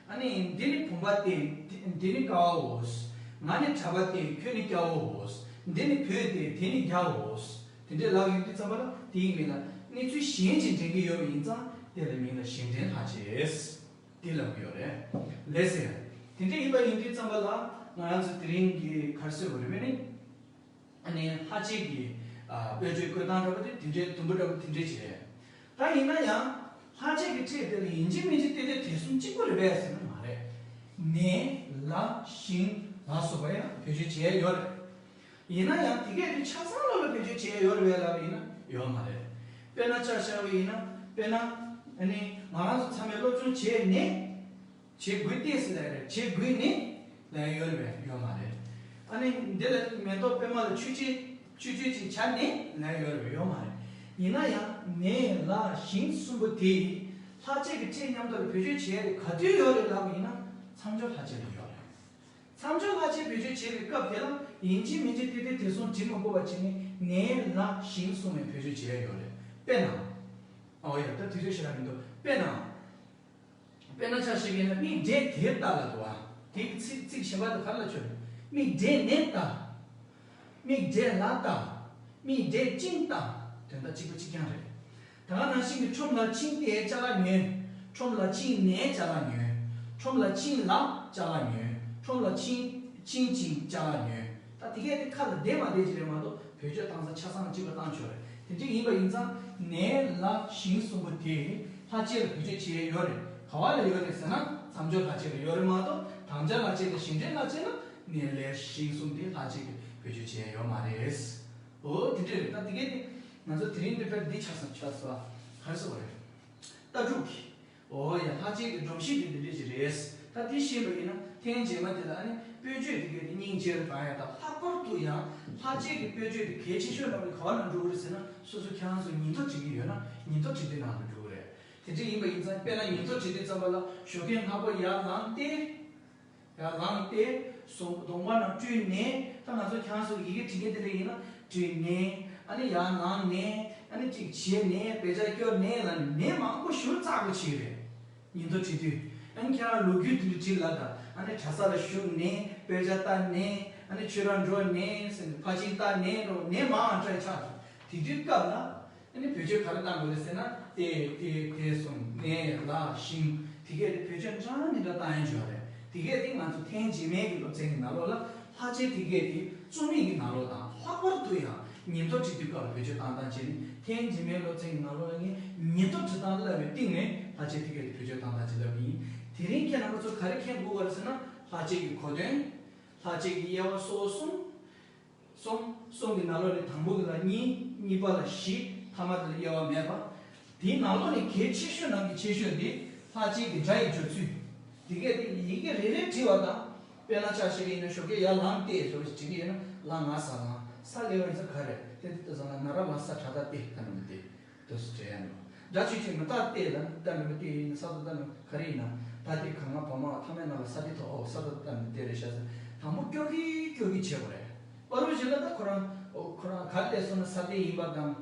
ཨ་ནི་འདི་ནི་བུམ་པ་སྟེ། འདི་ནི་ཀ་བའོ། ང་ནི་གྲྭ་པ་སྟེ། ཁྱོད་ནི་སྐྱ་བོའོ། འདི་ནི་བོད་སྟེ། དེ་ནི་རྒྱའོ། དེ་འདྲས་ལབ་ཡོང་དུས་ཙམ་པ་ལ་དེའི་མིང་ལ་གནས་ཚུལ་གཞན་ཅིག་འདྲེན་གྱི་ཡོད་པ་ཡིན་ཙང་དེ་ལ་མིང་ལ་གཞན་འདྲེན་ལྷག་བཅས། དེ་ལབ་ཀྱི་ཡོད་རེད། ལགས་སེ། དེ་འདྲ་ཡིན་པ་ཡིན་དུས་ཙམ་པ་ལ་ང་རང་ཚོ་དེ་རིང་གི་ག་རེ་ཟེར་དགོས་རེད་པས་ནི། ཨ་ནི་ལྷག་བཅས་ཀྱི་ཨ་དཔེ་ཁྲིད་བཀོད་སྟངས་འདྲ་པོ་དེ་དེ་འདྲའི་དུམ་བུ་འདྲ་པོ་དེ་འདྲ་ཅིག་རེད། ད་ཡིན་ན་ཡང་ལྷག་བཅས་ཀྱི་ཁྲིད་དེ་ལ་ཡིན་གཅིག་མིན་གཅིག་ཏན་ཏན་དེ་གསུམ་གཅིག་པོ་རེད་པས་ཟེར་ན་མ་རེད། ནས་ལ་ཞིང་ལ་སོགས་པ་ཡང་བེད་སྤྱོད་བྱས་ཡོད་རེད། ཡིན་ན་ཡང་དེ་གས་དེ་ཆ་ཚང་ལ་ལ་བེད་སྤྱོད་བྱས་ཡོད་རེད་པས་ལབ་པ་ཡིན་ན་ཡོད་མ་རེད། དཔེར་ན་ཆ་བཞག་པ་ཡིན་ན། དཔེར་ན་ཨ་ནི་ང་རང་ཚོ་ཚང་མས་སློབ་སྦྱོང་བྱས་ནས། བྱེད་དགོས་ཏེ་ཟེར་ལབ་རེད། བྱེད་དགོས་ནས་ལབ་ཡོད་རེད་པས། ཡོད་མ་རེད། ཨ་ནི་འདི་ལ་མེ་ཏོག་པད་མ་ལ་ཆུ་སྐྱེས་ཆུ་སྐྱེས་ཅིག་བྱ་ནས་ལབ་ཡོད་རེད། ཡོད་མ་རེད། ཡིན་ན་ཡང་ནས་ལ་ཞིང་གསུམ་པོ་དེ་ལྷག་བཅས་ཀྱི་ཕྲད་མཉམ་དུ་ལ་བེད་སྤྱོད་བྱས་རེད། ག་དུས་ཡོད་རེད་ལབ་པ་ཡིན་ན་མཚམས་སྦྱོར་ལྷག་བཅས་ལ་ཡོད་རེད། མཚམས་སྦྱོར་ལྷག་བཅས་བེད་སྤྱོད་བྱེད་པའི་སྐབས་དེ་ལ་ཡིན་གཅིག་མིན་གཅིག་དེ་དེ་དེ་གསུམ་བྲིས་མ་དགོས་པ་བྱས་ནས་ནས་ལ་ཞིང་གསུམ་ནས་བེད་སྤྱོད་བྱས་ཡོད་རེད། དཔེར་ན། ཨོ་ཡ། ད་དུས་ཚོད་ཞེ་དྲག་མི་འདུག་དཔེར་ན། དཔེར་ན་ཆ་བཞག་པ་ཡིན་ན་མིག་འབྲས་དེར་ལྟ་ལབ་འདུག་བ། དེའི་ཚིག་ཚིག་གཞན་པ་དེ་ག་རེ་ལབ་ཆོག་རེད། མིག་འབྲས་ནས་ལྟ། མིག་འབྲས་ལ་ལྟ། མིག་འབྲས་ཅིང་ལྟ། དོན་དག་གཅིག་པ་གཅིག་རྐྱང་རེད། ད་ག་ནང་བཞིན་གྱི་ཁྲོམ་ལ་ཕྱིན་ཏེ་ཅ་ལག་ཉོས། ཁྲོམ་ལ་ཕྱིན་ནས་ཅ་ལག་ཉོས། ཁྲོམ་ལ་ཕྱིན་ལ་ཅ་ལག་ཉོས། ཁྲོམ་ལ་ཕྱིན་ཕྱིན་ཅིང་ཅ་ལག་ཉོས། ད་དེ་གས་དེ་ཁ་ལ་བསྡད་མ་བསྡད་ཅིག་རེད་མ་གཏོགས་བེད་སྤྱོད་བཏང་ས་ཆ་ཚང་གཅིག་པ་བཏང་ཆོག་རེད། དེ་འདྲ་ཡིན་པ་ཡིན་ཙང་ནས་ལ་ཞིང་གསུམ་པོ་དེ་ལྷག་བཅས་ལ་བེད་སྤྱོད་བྱེད་ཡས་ཡོད་རེད། ག་བ་ལ་ཡོད་རེད་ཟེར་ན་མཚམས་སྦྱོར་ལྷག་བཅས་ལ་ཡོད་རེད་མ་གཏོགས་དམ་བཅའ་ལྷག་བཅས་དང་གཞན་འབྲེལ་ལྷག་བཅས་ལ་ནས་ལ་ཞིང་གསུམ་དེ་ལྷག་བཅས་ཀྱི་བེད་སྤྱོད་བྱེད་ཡས་ཡོད་མ་རེད། འོ་དེ་འདྲ་རེད། ད་དེ་གས་དེ་ང་ཚོ་དེ་རིང་འདི་དཔེར་འདི་ཆགས་སོང་ཆགས་སོང་བ། ག་རེ་ཟེར་བ་རེད། ལྟ་གྲུབ་ཀྱི། འོ་ཡ། ལྷག་བཅས་ཀྱི་སྒྲོམ་གཞི་དེ་འདི་འདྲས་ཅིག་རེད། ད་འདི་ཤེས་པ་ཡིན་ན་ཐེངས་རྗེས་མ་དེ་ལ་ཨ་ནི་དཔེར་བརྗོད་དེ་གས་དེ་སྙིང་རྗེ་རུ་བཏང་ཡ་དང་། ལྷག་པར་དུ་ཡང་ལྷག་བཅས་ཀྱི་དཔེར་བརྗོད་དེ་གལ་ཆེ་ཤོས་རྣམས་ནི་ག་བ་ནང་འགྲོ་གི་རེད་ཟེར་ན་སོ་སོ་ཁྱེད་རང་ཚོ་ཉིན་ཐོ་བྲིས་ཀྱི་ཡོད་ན་ཉིན་ཐོ་བྲིས་དུས་ནང་དུ་འགྲོ་གི་རེད། དེ་འདྲ་ཡིན་པ་ཡིན་ཙང་དཔེར་ན་ཉིན་ཐོ་བྲིས་དུས་ཙམ་པ་ལ་ཞོགས་ཀས་སྔ་པོ་ཡར་ལངས་ཏེ། ཡར་ལངས་ཏེ་སོང་གདོང་པ་ནང་བཀྲུས་ནས། ད་ང་ཚོ་ཁྱེད་རང་ཚོ་ཡི་གེ་འབྲི་མཁན་དེ་འདྲ་ཡིན་ན་བཀྲུས་ནས། ཨ་ནི་ཡར་ལངས་ནས། ཨ་ནི་ཅིག་བྱས་ནས། དཔེ་ཆ་སྐྱོར་ནས་ལ་ནས་མང་པོ་ཞེ་པོ་བཙགས་དགོས་ཀྱི་རེད། ཉིན་ཐོ་བྲིས་དུས། ཨ་ནི་ཁྱེད་རང་ལོ་རྒྱུས་དེ་འདྲ་བྲིས་ལབ་དང་། ཨ་ནི་གྲྭ་ས་ལ་བཞུགས་ནས། དཔེ་ཆ་ལྟ་ནས། ཨ་ནི་ཆོས་རར་འགྲོ་ནས་ཟེར་ནས་ཕར་ཕྱིན་ལྟ་ནས་འགྲོ་ནས་མང་ང་སྤྲད་ཆགས་སོང་། དེ་དུས་སྐབས་ལ་ཨ་ནི་བེད་སྤྱོད་ག་རེ་བཏང་དགོས་རེད་ཟེར་ན། ཏེ་ཏེ་དེ་གསུམ་ནས་ལ་ཞིང་། དེ་གས་དེ་བེད་སྤྱོད་འདྲ་མི་འདྲ་བཏང་ཡ་ཡོད་རེད། དེ་གས་དེ་ང་ཚོ་ཐེངས་རྗེས་མའི་གི་སློབ་ཚན་གྱི་ནང་ལོགས་ལ་ལྷག་བཅས་དེ་གས་དེ་རྩོམ་ཡིག་གི་ནང་ལོགས་དང་། ལྷག་པར་དུ་ཡང་ཉིན་ཐོ་བྲིས་དུས་སྐབས་ལ་བེད་སྤྱོད་བཏང་སྟངས་བྱས་ནས། ཐེངས་རྗེས་མའི་སློབ་ཚན་གྱི་ནང་ལོགས་ལ་ངས་ཉིན་ཐོ་བྲིས་སྟངས་ལ་བའི་སྟེང་ནས་ལྷག་བཅས་དེ་གས་དེ་བེད་སྤྱོད་བཏང་སྟངས་བྱེད་ལབ་ཀྱི་ཡིན། དེ་རིང་ཁྱེད་རྣམ་པ་ཚོ་ག་རེ་མཁྱེན་དགོས་པ་རེད་ཟེར་ན། ལྷག་བཅས་ཀྱི་གོ་དོན། ལྷག་བཅས་ཀྱི་དབྱེ་བ་སོ་སོ་གསུམ། གསུམ། གསུམ་གྱི་ནང་ལོགས་ནས་དང་པོ་གི་ལ་གཉིས། གཉིས་པ་ལ་བཞི། ཐ་མ་དེ་ལ་དབྱེ་བ་མེད་པ། དེའི་ནང་ལོགས་ནས་གལ་ཆེ་ཤོས་ནང་གི་ཆེ་ཤོས་འདི་ལྷག་བཅས་ཀྱི་སྒྲ་ཡི་སྦྱོར་ཚུལ། དེ་གས་དེ་ཡི་གེ་རེ་རེ་བྲིས་པ་དང་། དཔེར་ན་ཆ་བཞག་པ་ཡིན་ན་ཞོགས་ཀས་ཡར་ལངས་ཏེ་ཟེར་བ་ཞིག་བྲིས་ཀྱི་ཡོད་ན། ལ་ང་ས་ལངས། ས་ལས་བར་ས་ག་རེ། དེ་དེ་ཙམ་ལ་ན་ར་ལ་ས་ད་ལྟ་སྟེ་ད་ནི་མི་སྟེ། དུ་སུ་བྲལ་ཡང་འགྲོ། སྒྲ་ཆོས་ཅན་མི་རྟག་སྟེ་ལ་ནི་རྟག་འགྲོ་མི་སྟེ་ཡིན་ས་དང་རྟག་འགྲོ་ག་རེ་ཡིན་ན། ད་དེ་གང་ང་བ་མ་ཐ་མའི་ནང་ལ་ས་དེ་ཐོག་ཨོ་ས་དང་རྟག་མི་སྟེ་རེད་ཤག་ཟེར། དང་པོ་སྐྱོ་གི་སྐྱོ་གི་བྱེད་པ་རེད། པ་རུ་བྱེད་ལ་ད་ཁོ་རང་ཨོ་ཁོ་རང་ག་ལས་སོང་ན་ས་དེ་ཡིན་པ་དང་།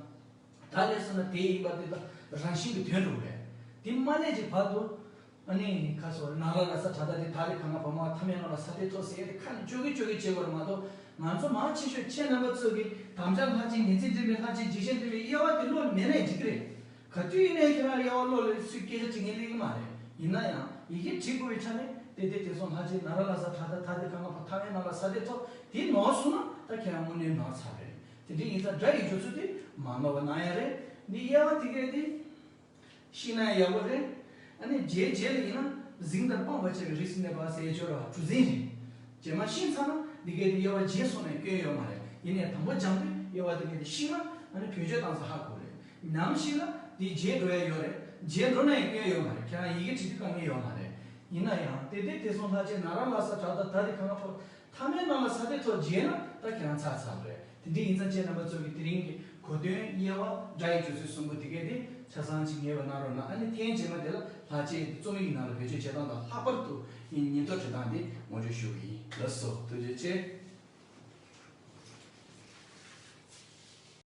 ད་ལས་སོང་ན་དེ་ཡིན་པ་དེ་ད་རང་བཞིན་གྱི་དོན་འགྲོ་རེད། དེ་མ་ལས་ཀྱི་བར་དུ། ཨ་ནི་ཁ་སོ་ན་ར་ལ་ས་ད་ད་དེ་ད་རེ་གང་ང་བ་མ་ཐ་མའི་ནང་ལ་ས་དེ་ཐོག་ཟེར་ཡ་དེ་ཁ་ནས་སྐྱོ་གི་སྐྱོ་གི་བྱེད་པར་མ་གཏོགས། ང་ཚོ་མང་ཆེ་ཤོས་ཁྱེད་རྣམ་པ་ཚོ་གིས་དམ་བཅའ་ལྷག་བཅས། ངེས་ཚིག་འགྲེལ་པའི་ལྷག་བཅས། རྗེས་བཤད་འགྲེལ་པའི་དབྱེ་བ་དེ་བློ་ལ་མེད་ནའི་འགྲིག་གི་རེད། ག་དུས་ཡིན་ནའི་ཁྱེད་རང་དབྱེ་བ་བློ་ལ་སུས་སྐད་ཆ་དྲིས་མཁན་སླེབས་ཀྱི་མ་རེད། ཡིན་ན་ཡང་ཡི་གེ་བྲིས་དགོས་པའི་ཆ་ནས་དེ་དེ་དེ་སོང་ལྷག་བཅས་ན་ར་ལ་ས་ད་ད་ད་དེ་གང་ང་བ་ཐ་མའི་ནང་ལ་ས་དེ་ཐོག་དེ་ནོར་སོང་ན་ད་ཁྱེད་རང་དངོས་གནས་ནོར་ཚར་རེད། དེ་འདྲ་ཡིན་ཙང་སྒྲ་ཡི་སྦྱོར་ཚུལ་དེ་མ་ནོར་བ་གནང་ཡ་རེད། འདི་དབྱེ་བ་དེ་གས་དེ། ཤེས་ན་ཡག་པོ་རེད། ཨ་ནི་རྗེས་རྗེས་ལ་ཡིན་ན་གཟིངས་ལྟར་སྤངས་པ་བྱས་པའི་རིགས་སུ་གནས་པ་ཟེར་སྦྱོར་བ་གྲུ་གཟིངས་རེད། རྗེས་མ་ཤེས་ཚར་ན་འདི་གའི་དེ་དབྱེ་བ་བརྗེས་སོང་ནའི་སྐྱོན་ཡོད་མ་རེད། ཡིན་ནའི་དང་པོ་སྦྱང་དུས་དབྱེ་བ་དེ་གའི་དེ་ཤེས་ན་ཨ་ནི་བེད་སྤྱོད་བཏང་ས་ཧ་གོ་རེད། ནམ་ཞིག་ལ་དེ་བརྗེད་འགྲོ་ཡ་ཡོད་རེད། བརྗེད་འགྲོ་ནའི་སྐྱོན་ཡོད་མ་རེད། ཁྱེད་རང་ཡི་གེ་བྲིས་དུས་དཀའ་ངལ་ཡོད་མ་རེད། ཡིན་ན་ཡང་དེ་དེ་དེ་སོང་ལྷག་བཅས་ན་ར་ལ་ས་ད་ད་ད་དེ་གང་ང་བ་ཐ་མའི་ནང་ལ་ས་དེ་ཐོག་བརྗེས་ན་ད་ཁྱེད་རང་ཚར་ཚར་རེད། དེ་འདྲ་ཡིན་ཙང་ཁྱེད་རྣམ་པ་ཚོ་གིས་དེ་རིང་གི་གོ་དོན་དབྱེ་བ་སྒྲ་ཡི་སྦྱོར་ཚུལ་གསུམ་པོ་དེ་གས་དེ་ཆ་ཚང་ཅིག་ངེས་པ་གནང་རོགས་གནང་། ཨ་ནི་ཐེངས་རྗེས་མ་དེ་ལ་ལྷག་བཅས་དེ་རྩོམ་ཡིག་ནང་ལ་བེད་སྤྱོད་བྱེད་སྟངས་དང་། ལྷག་པར་དུ་ཉིན་ཉིན་ཐོ་བྲིས་སྟངས་དེ་ངོ་སྤྲོད་ཞུ་གི་ཡིན། ལགས་སོ། ཐུགས་རྗེ་ཆེ།